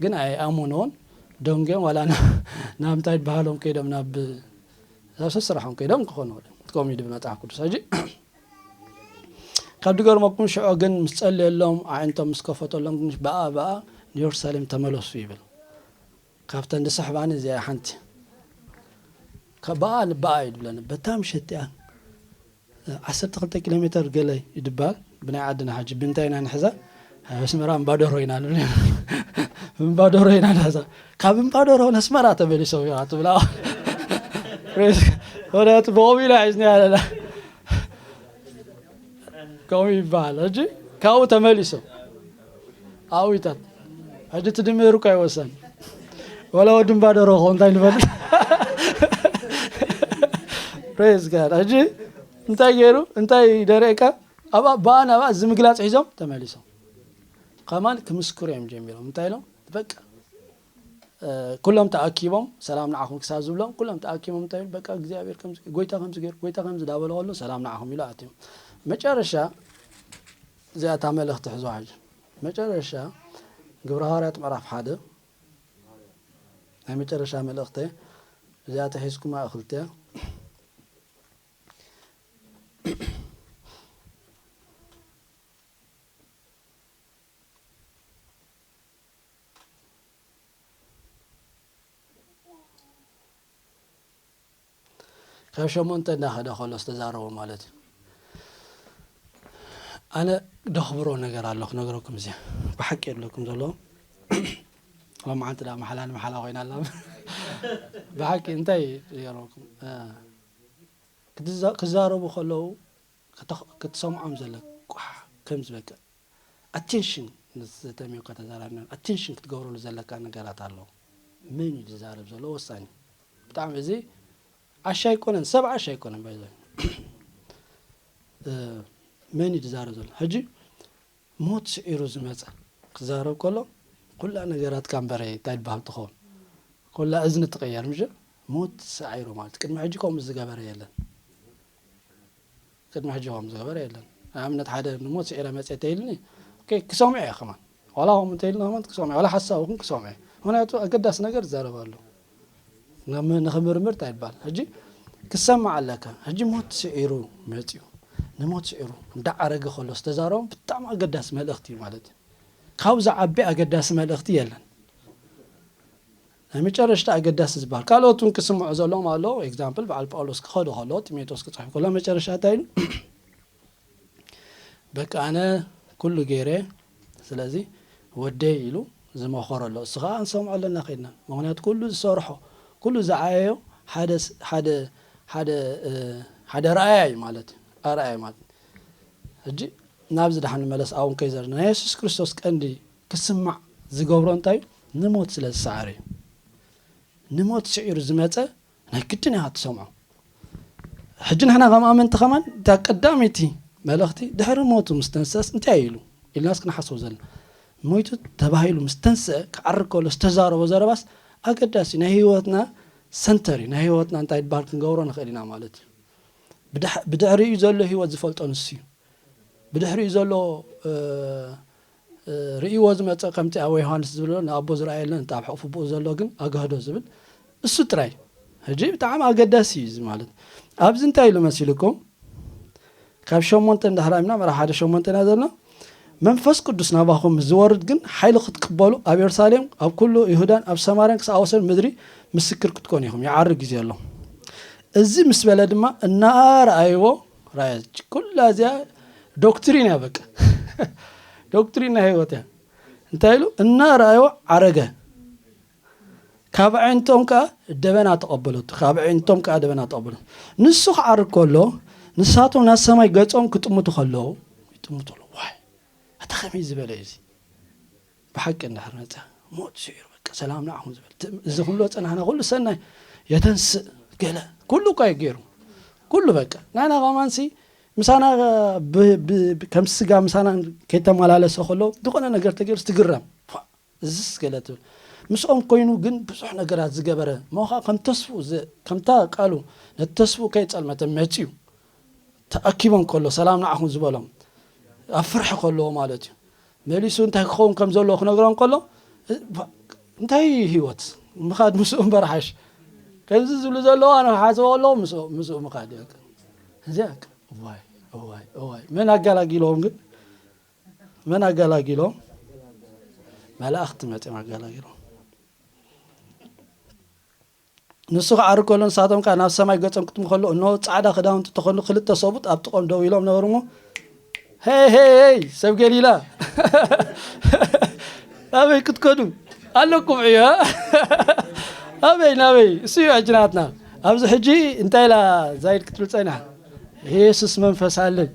ግን ኣይኣመኑዎን። ደንጉዮም ዋላ ና-፣ ናብ እንታይ ድበሃሎም ከይዶም ናብ፣ ናብ ሰብ ስራሖም ከይዶም ክኾኑ ይኽእሉ። ከምኡ እዩ ድብል መጽሓፍ ቅዱስ። ሕጂ ካብ ድገርመኩም ሽዑ ግን ምስ ጸለየሎም፣ ኣዒንቶም ምስ ከፈተሎም ግን ብኣ ብኣ ንየሩሳሌም ተመለሱ ይብል። ካብተን ዝስሕባኒ እዚኣ ሓንቲ። ከ-፣ ብኣ ንብኣ እዩ ድብለኒ። በታ ምሸት እቲኣ ዓሰርተ ክልተ ኪሎ ሜተር ገለ ይድባል። ብናይ ዓድና ሕጂ ብምንታይ ኢና ንሕዛ? ኣብ ኣስመራ እምባዶሮ ኢና ንብል። እምባዶሮ ኢና ንሕዛ። ካብ እምባዶሮ ነስመራ ተመሊሶም እዮም ትብላ። ፕሬዝ። ወደ እቲ ብኸምኡ ኢና ሒዝና ኣለና። ከምኡ ይበሃል። ሕጂ ካብኡ ተመሊሶም። ኣዊታት። ሕጂ እቲ ድምር እኮ ኣይወሰን። ወላ ወዲ እምባዶሮ ኾ እንታይ ንፈልጥ። ፕሬዝ ጋድ። ሕጂ እንታይ ገይሩ? እንታይ ደረእካ? ኣብኣ፣ ብኣ ናብኣ እዚ ምግላጽ ሒዞም ተመሊሶም። ከማን ክምስክሩ እዮም ጀሚሮም። እንታይ ኢሎም? በቃ፣ እ፣ ኩሎም ተኣኪቦም ሰላም ንዓኹም ክሳብ ዝብሎም፣ ኩሎም ተኣኪቦም እንታይ ኢሉ? በቃ እግዚኣብሔር ከምዚ፣ ጎይታ ከምዚ ገይሩ፣ ጎይታ ከምዚ ዳበለ ከሎ ሰላም ንዓኹም ኢሉ ኣትዮም። መጨረሻ እዚኣ እታ መልእኽቲ ሕዞ ሕጂ። መጨረሻ ግብረ ሃዋርያት ምዕራፍ ሓደ ናይ መጨረሻ መልእኽቲ እዚኣ ተሒዝኩማ እኽልተ። ካብ ሸሞንተ እንዳኸደ ከሎ ዝተዛረቦ ማለት እዩ። ኣነ ደኽብሮ ነገር ኣሎ ክነግረኩም፣ እዚ ብሓቂ የብለኩም ዘሎ። ሎም ዓንቲ ዳ መሓላ ንመሓላ ኮይና ኣላ። ብሓቂ እንታይ ይገርመኩም? እ፣ ክትዛ-፣ ክዛረቡ ከለዉ ከተኽ-፣ ክትሰምዖም ዘለካ ቋሕ ከም ዝበቅዕ ኣቴንሽን፣ ምስ ተሚዮ ከተዛራርብና ኣቴንሽን ክትገብረሉ ዘለካ ነገራት ኣሎ። መን እዩ ዝዛረብ ዘሎ ወሳኒ። ብጣዕሚ እዚ ዓሻ ኣይኮነን፣ ሰብ ዓሻ ኣይኮነን። ባይዘ መን እዩ ዝዛረብ ዘሎ? ሕጂ ሞት ስዒሩ ዝመጸ ክዛረብ ከሎ ኩላ ነገራትካ እምበረ እንታይ ይበሃል ትኸውን? ኩላ እዝኒ ትቕየር ምሽ? ሞት ሰዒሩ ማለት ቅድሚ ሕጂ ከምኡ ዝገበረ የለን። ቅድሚ ሕጂ ከምኡ ዝገበረ የለን። ንኣብነት ሓደ ንሞት ስዒረ መጽየ ተይልኒ፣ ኦኬ፣ ክሰምዖ እየ ከማን። ዋላ ከምኡ እንተይልና ከማን ክሰምዖ፣ ዋላ ሓሳቡ ግን ክሰምዖ እየ። ምኽንያቱ ኣገዳሲ ነገር ዝዛረብ ኣሎ። ንኸም-፣ ንኽምርምር እንታይ ይባል? ሕጂ ክሰማዕ ኣለካ። ሕጂ ሞት ስዒሩ መጽዩ፣ ንሞት ስዒሩ እንዳዓረገ ከሎ ዝተዛረቦም ብጣዕሚ ኣገዳሲ መልእኽቲ እዩ ማለት እዩ። ካብዚ ዓቢ ኣገዳሲ መልእኽቲ የለን። ናይ መጨረሽታ ኣገዳሲ ዝበሃል፣ ካልኦት እውን ክስምዑ ዘለዎም ኣለዉ። ኤግዛምፕል፣ በዓል ጳውሎስ ክኸዶ ከሎ፣ ጢሞቴዎስ ክጽሕፍ ከሎ፣ መጨረሻ እንታይ ኢሉ? በቃ ኣነ ኩሉ ገይረ፣ ስለዚ ወደይ ኢሉ ዝመኸሮ ኣሎ። እሱ ኸዓ ንሰምዖ ኣለና ከይድና። ምኽንያቱ ኩሉ ዝሰርሖ፣ ኩሉ ዝዓየዮ ሓደ ስ-፣ ሓደ፣ ሓደ፣ እ፣ ሓደ ረኣያ እዩ ማለት እዩ። ኣርኣያ ማለት እዩ። ሕጂ ናብዚ ደሓን ንመለስ። ኣብኡ ከይዘርና፣ ናይ የሱስ ክርስቶስ ቀንዲ ክስማዕ ዝገብሮ እንታይ እዩ? ንሞት ስለ ዝሰዓረ እዩ። ንሞት ስዒሩ ዝመጸ ናይ ግድን ኢኻ ትሰምዖ። ሕጂ ንሕና ከም ኣመንቲ ከማን እታ ቀዳመይቲ መልእኽቲ ድሕሪ ሞቱ ምስ ተንሰስ እንታይ እዩ ኢሉ ኢልናስ ክንሓስቦ ዘለና። ሞይቱ ተባሂሉ ምስ ተንስአ ክዓርግ ከሎ ዝተዛረቦ ዘረባስ ኣገዳሲ ናይ ህይወትና ሰንተር እዩ። ናይ ህይወትና እንታይ ይበሃል ክንገብሮ ንኽእል ኢና ማለት እዩ። ብድሕ-፣ ብድሕሪኡ ዘሎ ህይወት ዝፈልጦ ንሱ እዩ። ብድሕሪኡ ዘሎ፣ እ፣ እ፣ ርእይዎ ዝመጸ ከምቲ ኣብ ዮሃንስ ዝብሎ ንኣቦ ዝረኣየለን እቲ ኣብ ሕቑፉ ብኡ ዘሎ ግን ኣግህዶ ዝብል እሱ ጥራይ። ሕጂ ብጣዕሚ ኣገዳሲ እዩ እዚ ማለት። ኣብዚ እንታይ ኢሉ መሲልኩም? ካብ ሸሞንተ እንዳሕራምና ምዕራፍ ሓደ ሸሞንተ ኢና ዘለና። መንፈስ ቅዱስ ናባኹም ዝወርድ ግን ሓይሊ ክትቅበሉ ኣብ የሩሳሌም፣ ኣብ ኩሉ ይሁዳን ኣብ ሰማርያን ክሳብ ወሰን ምድሪ ምስክር ክትኮኑ ኢኹም። ይዓርግ ግዜ ኣሎ። እዚ ምስ በለ ድማ እናረኣይዎ ራእየ። ኩላ እዚኣ ዶክትሪን እያ በቃ። ዶክትሪን ናይ ህይወት እያ። እንታይ ኢሉ? እናረኣይዎ ዓረገ። ካብ ኣዒንቶም ከኣ ደበና ተቐበለቱ። ካብ ኣዒንቶም ከኣ ደበና ተቐበለቱ። ንሱ ክዓርግ ከሎ ንሳቶም ናብ ሰማይ ገጾም ክጥምቱ ከለዉ፣ ይጥምቱ ኣለዉ። ዋይ! ኣታ ከመይ ዝበለ እዩ እዚ? ብሓቂ እንድሕር መጸ፣ ሞት ስዒሩ፣ በቃ ሰላም ንዓኹም ዝበል። እቲ፣ እዚ ኩሉ ጸናሕና፣ ኩሉ ሰናይ፣ የተንስእ፣ ገለ፣ ኩሉ እኳ እዩ ገይሩ። ኩሉ በቃ። ናና ከማንሲ፣ ምሳና ብ-፣ ብ-፣ ብ-፣ ከም ስጋ ምሳና ከይተመላለሰ ከሎ፣ ዝኾነ ነገር ተገይሩ ትግረም። ፋ፣ እዝስ ገለ ትብል። ምስኦም ኮይኑ ግን ብዙሕ ነገራት ዝገበረ፣ እሞ ኸዓ ከም ተስፍኡ ዝ-፣ ከምታ ቃሉ፣ ነቲ ተስፍኡ ከይጸልመተ መጺኡ። ተኣኪቦም ከሎ፣ ሰላም ንዓኹም ዝበሎም፣ ኣብ ፍርሒ ከለዎ ማለት እዩ። መሊሱ እንታይ ክኸውን ከም ዘለዎ ክነግሮም ከሎ፣ እ-፣ ባ-፣ እንታይ እዩ ህይወት? ምኻድ ምስኡ እምበር ሓሽ። ከምዚ ዝብሉ ዘለዉ ኣነ ክሓስቦ ከለኹ ምስኡ፣ ምስኡ ምኻድ እዩ። እዚኣ፣ እዋይ፣ እዋይ፣ እዋይ። መን ኣገላጊሎም ግን? መን ኣገላጊሎም? መላእኽቲ መጺኦም ኣገላጊሎም። ንሱ ክዓርግ ከሎ ንሳቶም ከኣ ናብ ሰማይ ገጾም ክትሙ ከሎ፣ እንሆ ጻዕዳ ክዳውንቲ ተኸድኑ ክልተ ሰቡት ኣብ ጥቖም ደው ኢሎም ነበሩ እሞ፣ "ሄይ፣ ሄይ፣ ሄይ፣ ሰብ ገሊላ፣ ናበይ ክትከዱ ኣለኩም ዕዮ? ኣበይ፣ ናበይ?" እሱ እዩ ሕጂ ናትና። ኣብዚ ሕጂ እንታይ ኢላ ዛይድ ክትብል ጸኒሓ? "የሱስ መንፈስ ኣለኝ፣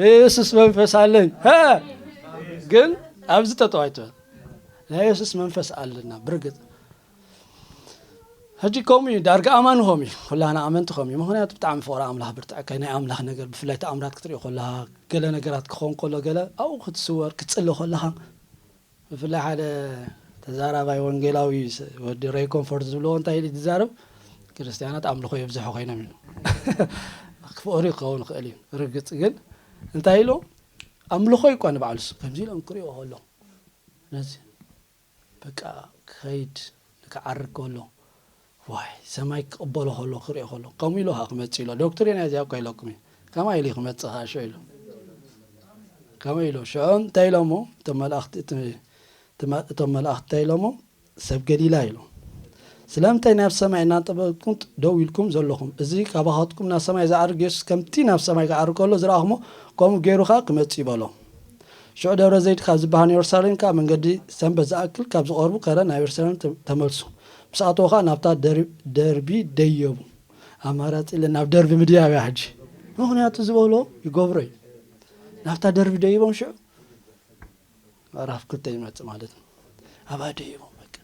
የሱስ መንፈስ ኣለኝ። ሃ!" ግን ኣብዚ ጠጠው ኣይትበል። ናይ የሱስ መንፈስ ኣለና ብርግጽ። ሕጂ ከምኡ እዩ፣ ዳርጋ ኣማኒ ከምኡ እዩ፣ ኩላና ኣመንቲ ከምኡ እዩ። ምኽንያቱ ብጣዕሚ ፍቕሪ ኣምላኽ ብርትዐካ፣ ናይ ኣምላኽ ነገር፣ ብፍላይ ተኣምራት ክትሪኦ ከለኻ፣ ገለ ነገራት ክኸውን ከሎ፣ ገለ ኣብኡ ክትስወር፣ ክትጽሊ ከለኻ፣ ብፍላይ ሓደ ተዛራባይ ወንጌላዊ ስ-፣ ወዲ ሬይ ኮንፎርት ዝብልዎ እንታይ ኢሉ ዝዛረብ፣ ክርስትያናት ኣምልኾ የብዝሑ ኮይኖም ኢሉ። ክፍቕሪ ክኸውን ይኽእል እዩ፣ ርግጽ ግን እንታይ ኢሉ፣ ኣምልኾ እዩ እኳ ንባዕሉስ፣ ከምዚ ኢሎም ክሪኦ ከሎ፣ ነዚ በቃ ክኸይድ ክዓርግ ከሎ፣ ዋይ፣ ሰማይ ክቕበሎ ከሎ፣ ክሪኦ ከሎ፣ ከምኡ ኢሉ ኸዓ ክመጽእ ኢሎ። ዶክትሪን እዚኣ እኮ ኢለኩም እዩ። ከማይ ኢሉ ክመጽእ ኸዓ ሽዑ ኢሉ። ከመይ ኢሎ? ሽዑ እንታይ ኢሎሞ? እቶም መላእኽቲ፣ እቲ፣ እቲ መ-፣ እቶም መላእኽቲ እንታይ ኢሎሞ? ሰብ ገሊላ ኢሎም። ስለምንታይ ናብ ሰማይ እናጠበቅኩም ደው ኢልኩም ዘለኹም? እዚ ካባኻትኩም ናብ ሰማይ ዝዓርግ የሱስ ከምቲ ናብ ሰማይ ክዓርግ ከሎ ዝረኣኹሞ፣ ከምኡ ገይሩ ኸኣ ክመጽእ እዩ በሎ። ሽዑ ደብረ ዘይት ካብ ዝበሃል ንየሩሳሌም ከኣ መንገዲ ሰንበት ዝኣክል ካብ ዝቐርቡ ከረ ናብ የሩሳሌም ተ-፣ ተመልሱ። ምስ ኣተዉ ኸኣ ናብታ ደር-፣ ደርቢ ደየቡ። ኣማራጺ የለን፣ ናብ ደርቢ ምድያብ እያ ሕጂ። ምኽንያቱ ዝበሎ ይገብሮ እዩ። ናብታ ደርቢ ደይቦም ሽዑ ምዕራፍ ክልተ ይመጽእ ማለት ነው። ኣብኣ ደይቦም በቃ፣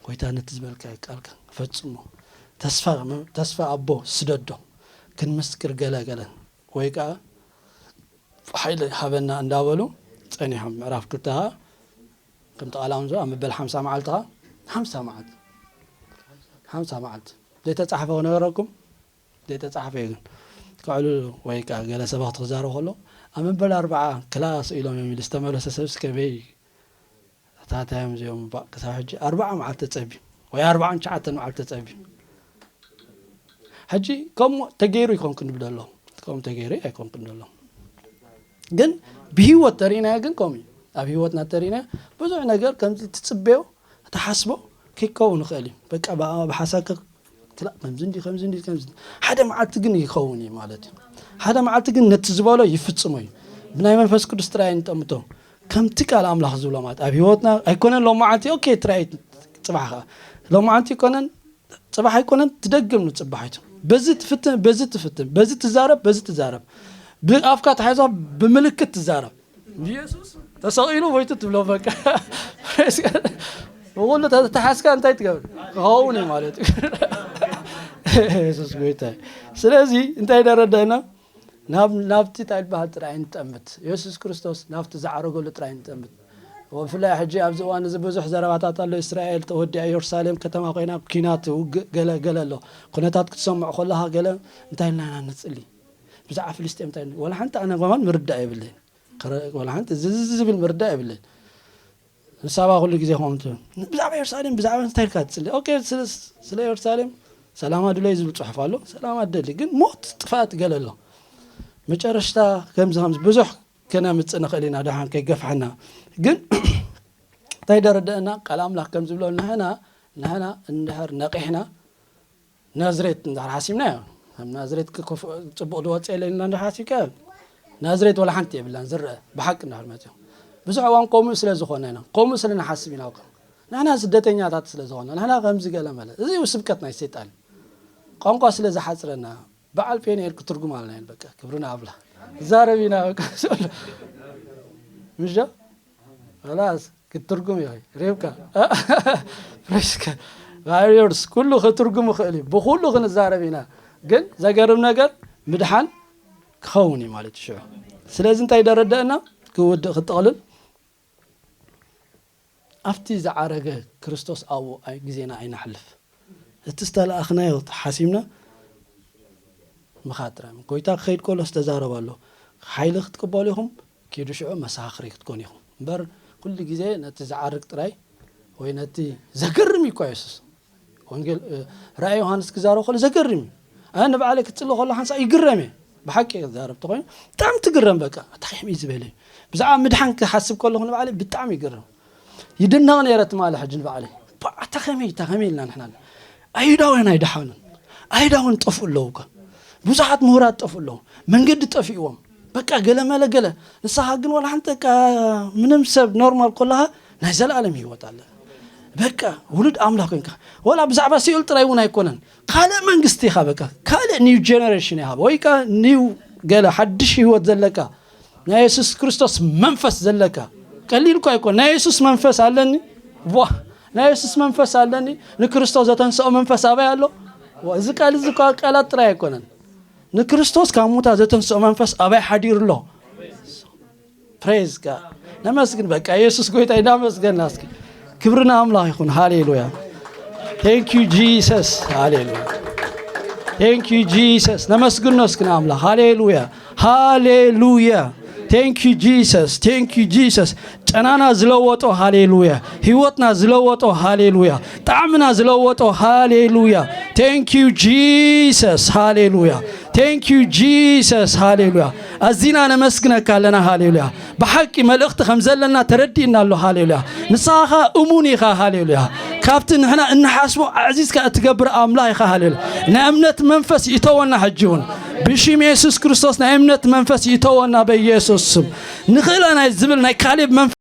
"ጎይታ ነቲ ዝበልካ ቃልካ ፈጽሞ፣ ተስፋ፣ ተስፋ ኣቦ ስደዶ፣ ክንምስክር ገለ ገለ፣ ወይ ከኣ ሓይሊ ሃበና" እንዳበሉ ጸኒሖም። ምዕራፍ ክልተ ኸኣ ከምቲ ቃል ኣምዞ ኣብ መበል ሓምሳ መዓልቲ ኸኣ፣ ሓምሳ መዓልቲ፣ ሓምሳ መዓልቲ ዘይተጻሕፈ ክነገረኩም፣ ዘይተጻሕፈ እዩ ግን፣ ከዕልሉ ወይ ከኣ ገለ ሰባት ክዛረቡ ከለዉ፣ ኣብ መበል ኣርብዓ ክላእ ስኢሎም እዮም ኢሉ ዝተመለሰ ሰብስ ከመይ እዩ? ታታዮም እዚኦም እባ ክሳብ ሕጂ ኣርብዓ መዓልቲ ጸብዩ ወይ ኣርብዓን ትሽዓተን መዓልቲ ጸብዩ። ሕጂ ከምኡ ተገይሩ ይኮንኩ ንብል ኣሎ፣ ከምኡ ተገይሩ ኣይኮንኩ ንብል ኣሎ። ግን ብህይወት ተሪእናዮ ግን ከምኡ እዩ። ኣብ ህይወትና ተሪእናዮ ብዙሕ ነገር ከምዚ ትጽበዮ፣ ትሓስቦ ከይከውን ይኽእል እዩ። በቃ ብኣ-፣ ብሓሳብካ ትላ-፣ ከምዚ እንዲ፣ ከምዚ እንዲ፣ ከምዚ እንዲ። ሓደ መዓልቲ ግን ይኸውን እዩ ማለት እዩ። ሓደ መዓልቲ ግን ነቲ ዝበሎ ይፍጽሞ እዩ። ብናይ መንፈስ ቅዱስ ጥራይ ንጠምቶ። ከምቲ ቃል ኣምላኽ ዝብሎ ማለት ኣብ ህይወትና ኣይኮነን ሎማዓንቲ፣ ኦኬ፣ ትራይ ጽባሕ ኸኣ። ሎማዓንቲ ኣይኮነን፣ ጽባሕ ኣይኮነን፣ ትደግም ንጽባሒቱ። በዚ ትፍትን፣ በዚ ትፍትን፣ በዚ ትዛረብ፣ በዚ ትዛረብ። ብኣፍካ ተሓይዛ ብምልክት ትዛረብ። ኢየሱስ ተሰቒሉ ሞይቱ ትብሎ በቃ። ብኹሉ ተተሓዝካ እንታይ ትገብር? ክኸውን እዩ ማለት እዩ። ኢየሱስ ጎይታ እዩ። ስለዚ እንታይ ደረደእና? ናብ፣ ናብቲ እንታይ ዝበሃል ጥራይ ንጠምት። ኢየሱስ ክርስቶስ ናብቲ ዝዓረገሉ ጥራይ ንጠምት። ብፍላይ ሕጂ ኣብዚ እዋን እዚ ብዙሕ ዘረባታት ኣሎ። እስራኤል ተወዲኣ፣ የሩሳሌም ከተማ ኮይና፣ ኲናት፣ ውግእ፣ ገለ ገለ ኣሎ። ኩነታት ክትሰምዕ ከለኻ ገለ እንታይ ኢልና ኢና ንጽሊ? ብዛዕባ ፍልስጤም እንታይ፣ ወላ ሓንቲ ኣነ ከማን ምርዳእ የብለይን። ከረ-፣ ወላ ሓንቲ ዝዝ ዝብል ምርዳእ የብለይን። ንሳባ ኩሉ ግዜ ከምኡ ትብል። ብዛዕባ የሩሳሌም፣ ብዛዕባ እንታይ ኢልካ ትጽሊ? ኦኬ፣ ስለ፣ ስለ የሩሳሌም ሰላማ ድለይ ዝብል ጽሑፍ ኣሎ። ሰላማ ትደሊ፣ ግን ሞት፣ ጥፍኣት ገለ ኣሎ። መጨረሽታ ከምዚ፣ ከምዚ ብዙሕ ከነምጽእ ንኽእል ኢና፣ ደሓን ከይገፍሐና። ግን እንታይ ደረደእና? ቃል ኣምላኽ ከም ዝብሎ ንሕና፣ ንሕና እንድሕር ነቒሕና፣ ናዝሬት እንድሕር ሓሲብናዮ፣ ኣብ ናዝሬት ክከፍ-፣ ጽቡቕ ዝወጽእ የለን ኢልና እንድሕር ሓሲብካዮ፣ ናዝሬት ወላ ሓንቲ የብላን ዝረአ፣ ብሓቂ እንድሕር መጺኡ። ብዙሕ እዋን ከምኡ ስለ ዝኾነ ኢና፣ ከምኡ ስለ ንሓስብ ኢና እኮ። ንሕና ስደተኛታት ስለ ዝኾነ፣ ንሕና ከምዚ ገለ መለ። እዚ እዩ ስብከት ናይ ሰይጣን። ቋንቋ ስለ ዝሓጽረና፣ በዓል ፔንኤል ክትርጉም ኣለና ኢሉ በቃ፣ ክብሪ ንኣምላኽ። ክዛረብ ኢና በቃ፣ ምሽ ዶ? ኸላስ፣ ክትርጉም እዩ። ሬብካ። ፕሬስካ። ዋሪዮርስ፣ ኩሉ ክትርጉም ይኽእል እዩ። ብኹሉ ክንዛረብ ኢና። ግን ዘገርም ነገር፣ ምድሓን ክኸውን እዩ ማለት እዩ ሽዑ። ስለዚ እንታይ ደረደእና? ክውድእ፣ ክጠቕልል። ኣብቲ ዝዓረገ ክርስቶስ ኣብኡ ኣይ-፣ ግዜና ኣይነሕልፍ። እቲ ዝተላእኽናዮ ሓሲብና ምኻድ ጥራይ። ጎይታ ክኸይድ ከሎ ዝተዛረበ ኣሎ። ሓይሊ ክትቅበሉ ኢኹም፣ ኪዱ ሽዑ መሰኻኽሪ ክትኮኑ ኢኹም። እምበር ኩሉ ግዜ ነቲ ዝዓርግ ጥራይ ወይ ነቲ ዘገርም እዩ እኮ የሱስ። ወንጌል፣ እ፣ ራእይ ዮሃንስ ክዛረብ ከሎ ዘገርም እዩ። ኣነ ንባዕለይ ክጽሊ ከሎ ሓንሳእ ይግረም እየ። ብሓቂ ክዛረብ ተኾይኑ ብጣዕሚ ትግረም በቃ። ኣታ ከመይ ዝበለ እዩ። ብዛዕባ ምድሓን ክሓስብ ከለኹ ንባዕለይ ብጣዕሚ ይግረም። ይድነቕ ነይረ ትማሊ ሕጂ ንባዕለይ። ባ-፣ ኣታ ከመይ፣ ኣታ ከመይ ኢልና ንሕና። ኣይሁዳውያን ኣይደሓኑን። ኣይሁዳውያን ጠፍኡ ኣለዉ እኮ። ብዙሓት ምሁራት ጠፍኡ ኣለዉ። መንገዲ ጠፊእዎም። በቃ ገለ መለ ገለ። ንስኻ ግን ዋላ ሓንቲ በቃ ምንም ሰብ ኖርማል ከለኻ ናይ ዘለኣለም ህይወት ኣለ። በቃ ውሉድ ኣምላኽ ኮንካ። ዋላ ብዛዕባ ሲኦል ጥራይ እውን ኣይኮነን። ካልእ መንግስቲ ኢኻ በቃ። ካልእ ኒው ጀነሬሽን ኢኻ። ወይ ከኣ ኒው ገለ ሓድሽ ህይወት ዘለካ። ናይ የሱስ ክርስቶስ መንፈስ ዘለካ። ቀሊል እኮ ኣይኮን። ናይ የሱስ መንፈስ ኣለኒ። ዋ፣ ናይ የሱስ መንፈስ ኣለኒ። ንክርስቶስ ዘተንስኦ መንፈስ ኣበይ ኣሎ? ዋ፣ እዚ ቃል እዚ እኮ ቃላት ጥራይ ኣይኮነን። ንክርስቶስ ካብ ሙታ ዘተንስኦ መንፈስ ኣበይ ሓዲሩ ኣሎ? ፕሬዝ ጋድ። ነመስግን በቃ። የሱስ ጎይታ፣ እናመስገንና እስኪ። ክብሪ ንኣምላኽ ይኹን። ሃሌሉያ። Thank you Jesus። ሃሌሉያ። Thank you Jesus። ነመስግኖ እስኪ ንኣምላኽ። ሃሌሉያ። ሃሌሉያ። Thank you Jesus። Thank you Jesus። ጨናና ዝለወጦ፣ ሃሌሉያ። ህይወትና ዝለወጦ፣ ሃሌሉያ። ጣዕምና ዝለወጦ፣ ሃሌሉያ። Thank you Jesus። ሃሌሉያ። Thank you Jesus። ሃሌሉያ። ኣዚና ነመስግነካ ኣለና። ሃሌሉያ። ብሓቂ መልእኽቲ ከም ዘለና ተረዲእና ኣሎ። ሃሌሉያ። ንስኻ ኸኣ እሙን ኢኻ። ሃሌሉያ። ካብቲ ንሕና እንሓስቦ ኣዕዚዝካ እትገብር ኣምላኽ ኢኻ። ሃሌሉያ። ናይ እምነት መንፈስ ይእተወና። ሕጂ እውን ብሽም የሱስ ክርስቶስ ናይ እምነት መንፈስ ይእተወና በኢየሱስ ስም። ንኽእላ ናይ ዝብል ናይ ካሌብ መንፈስ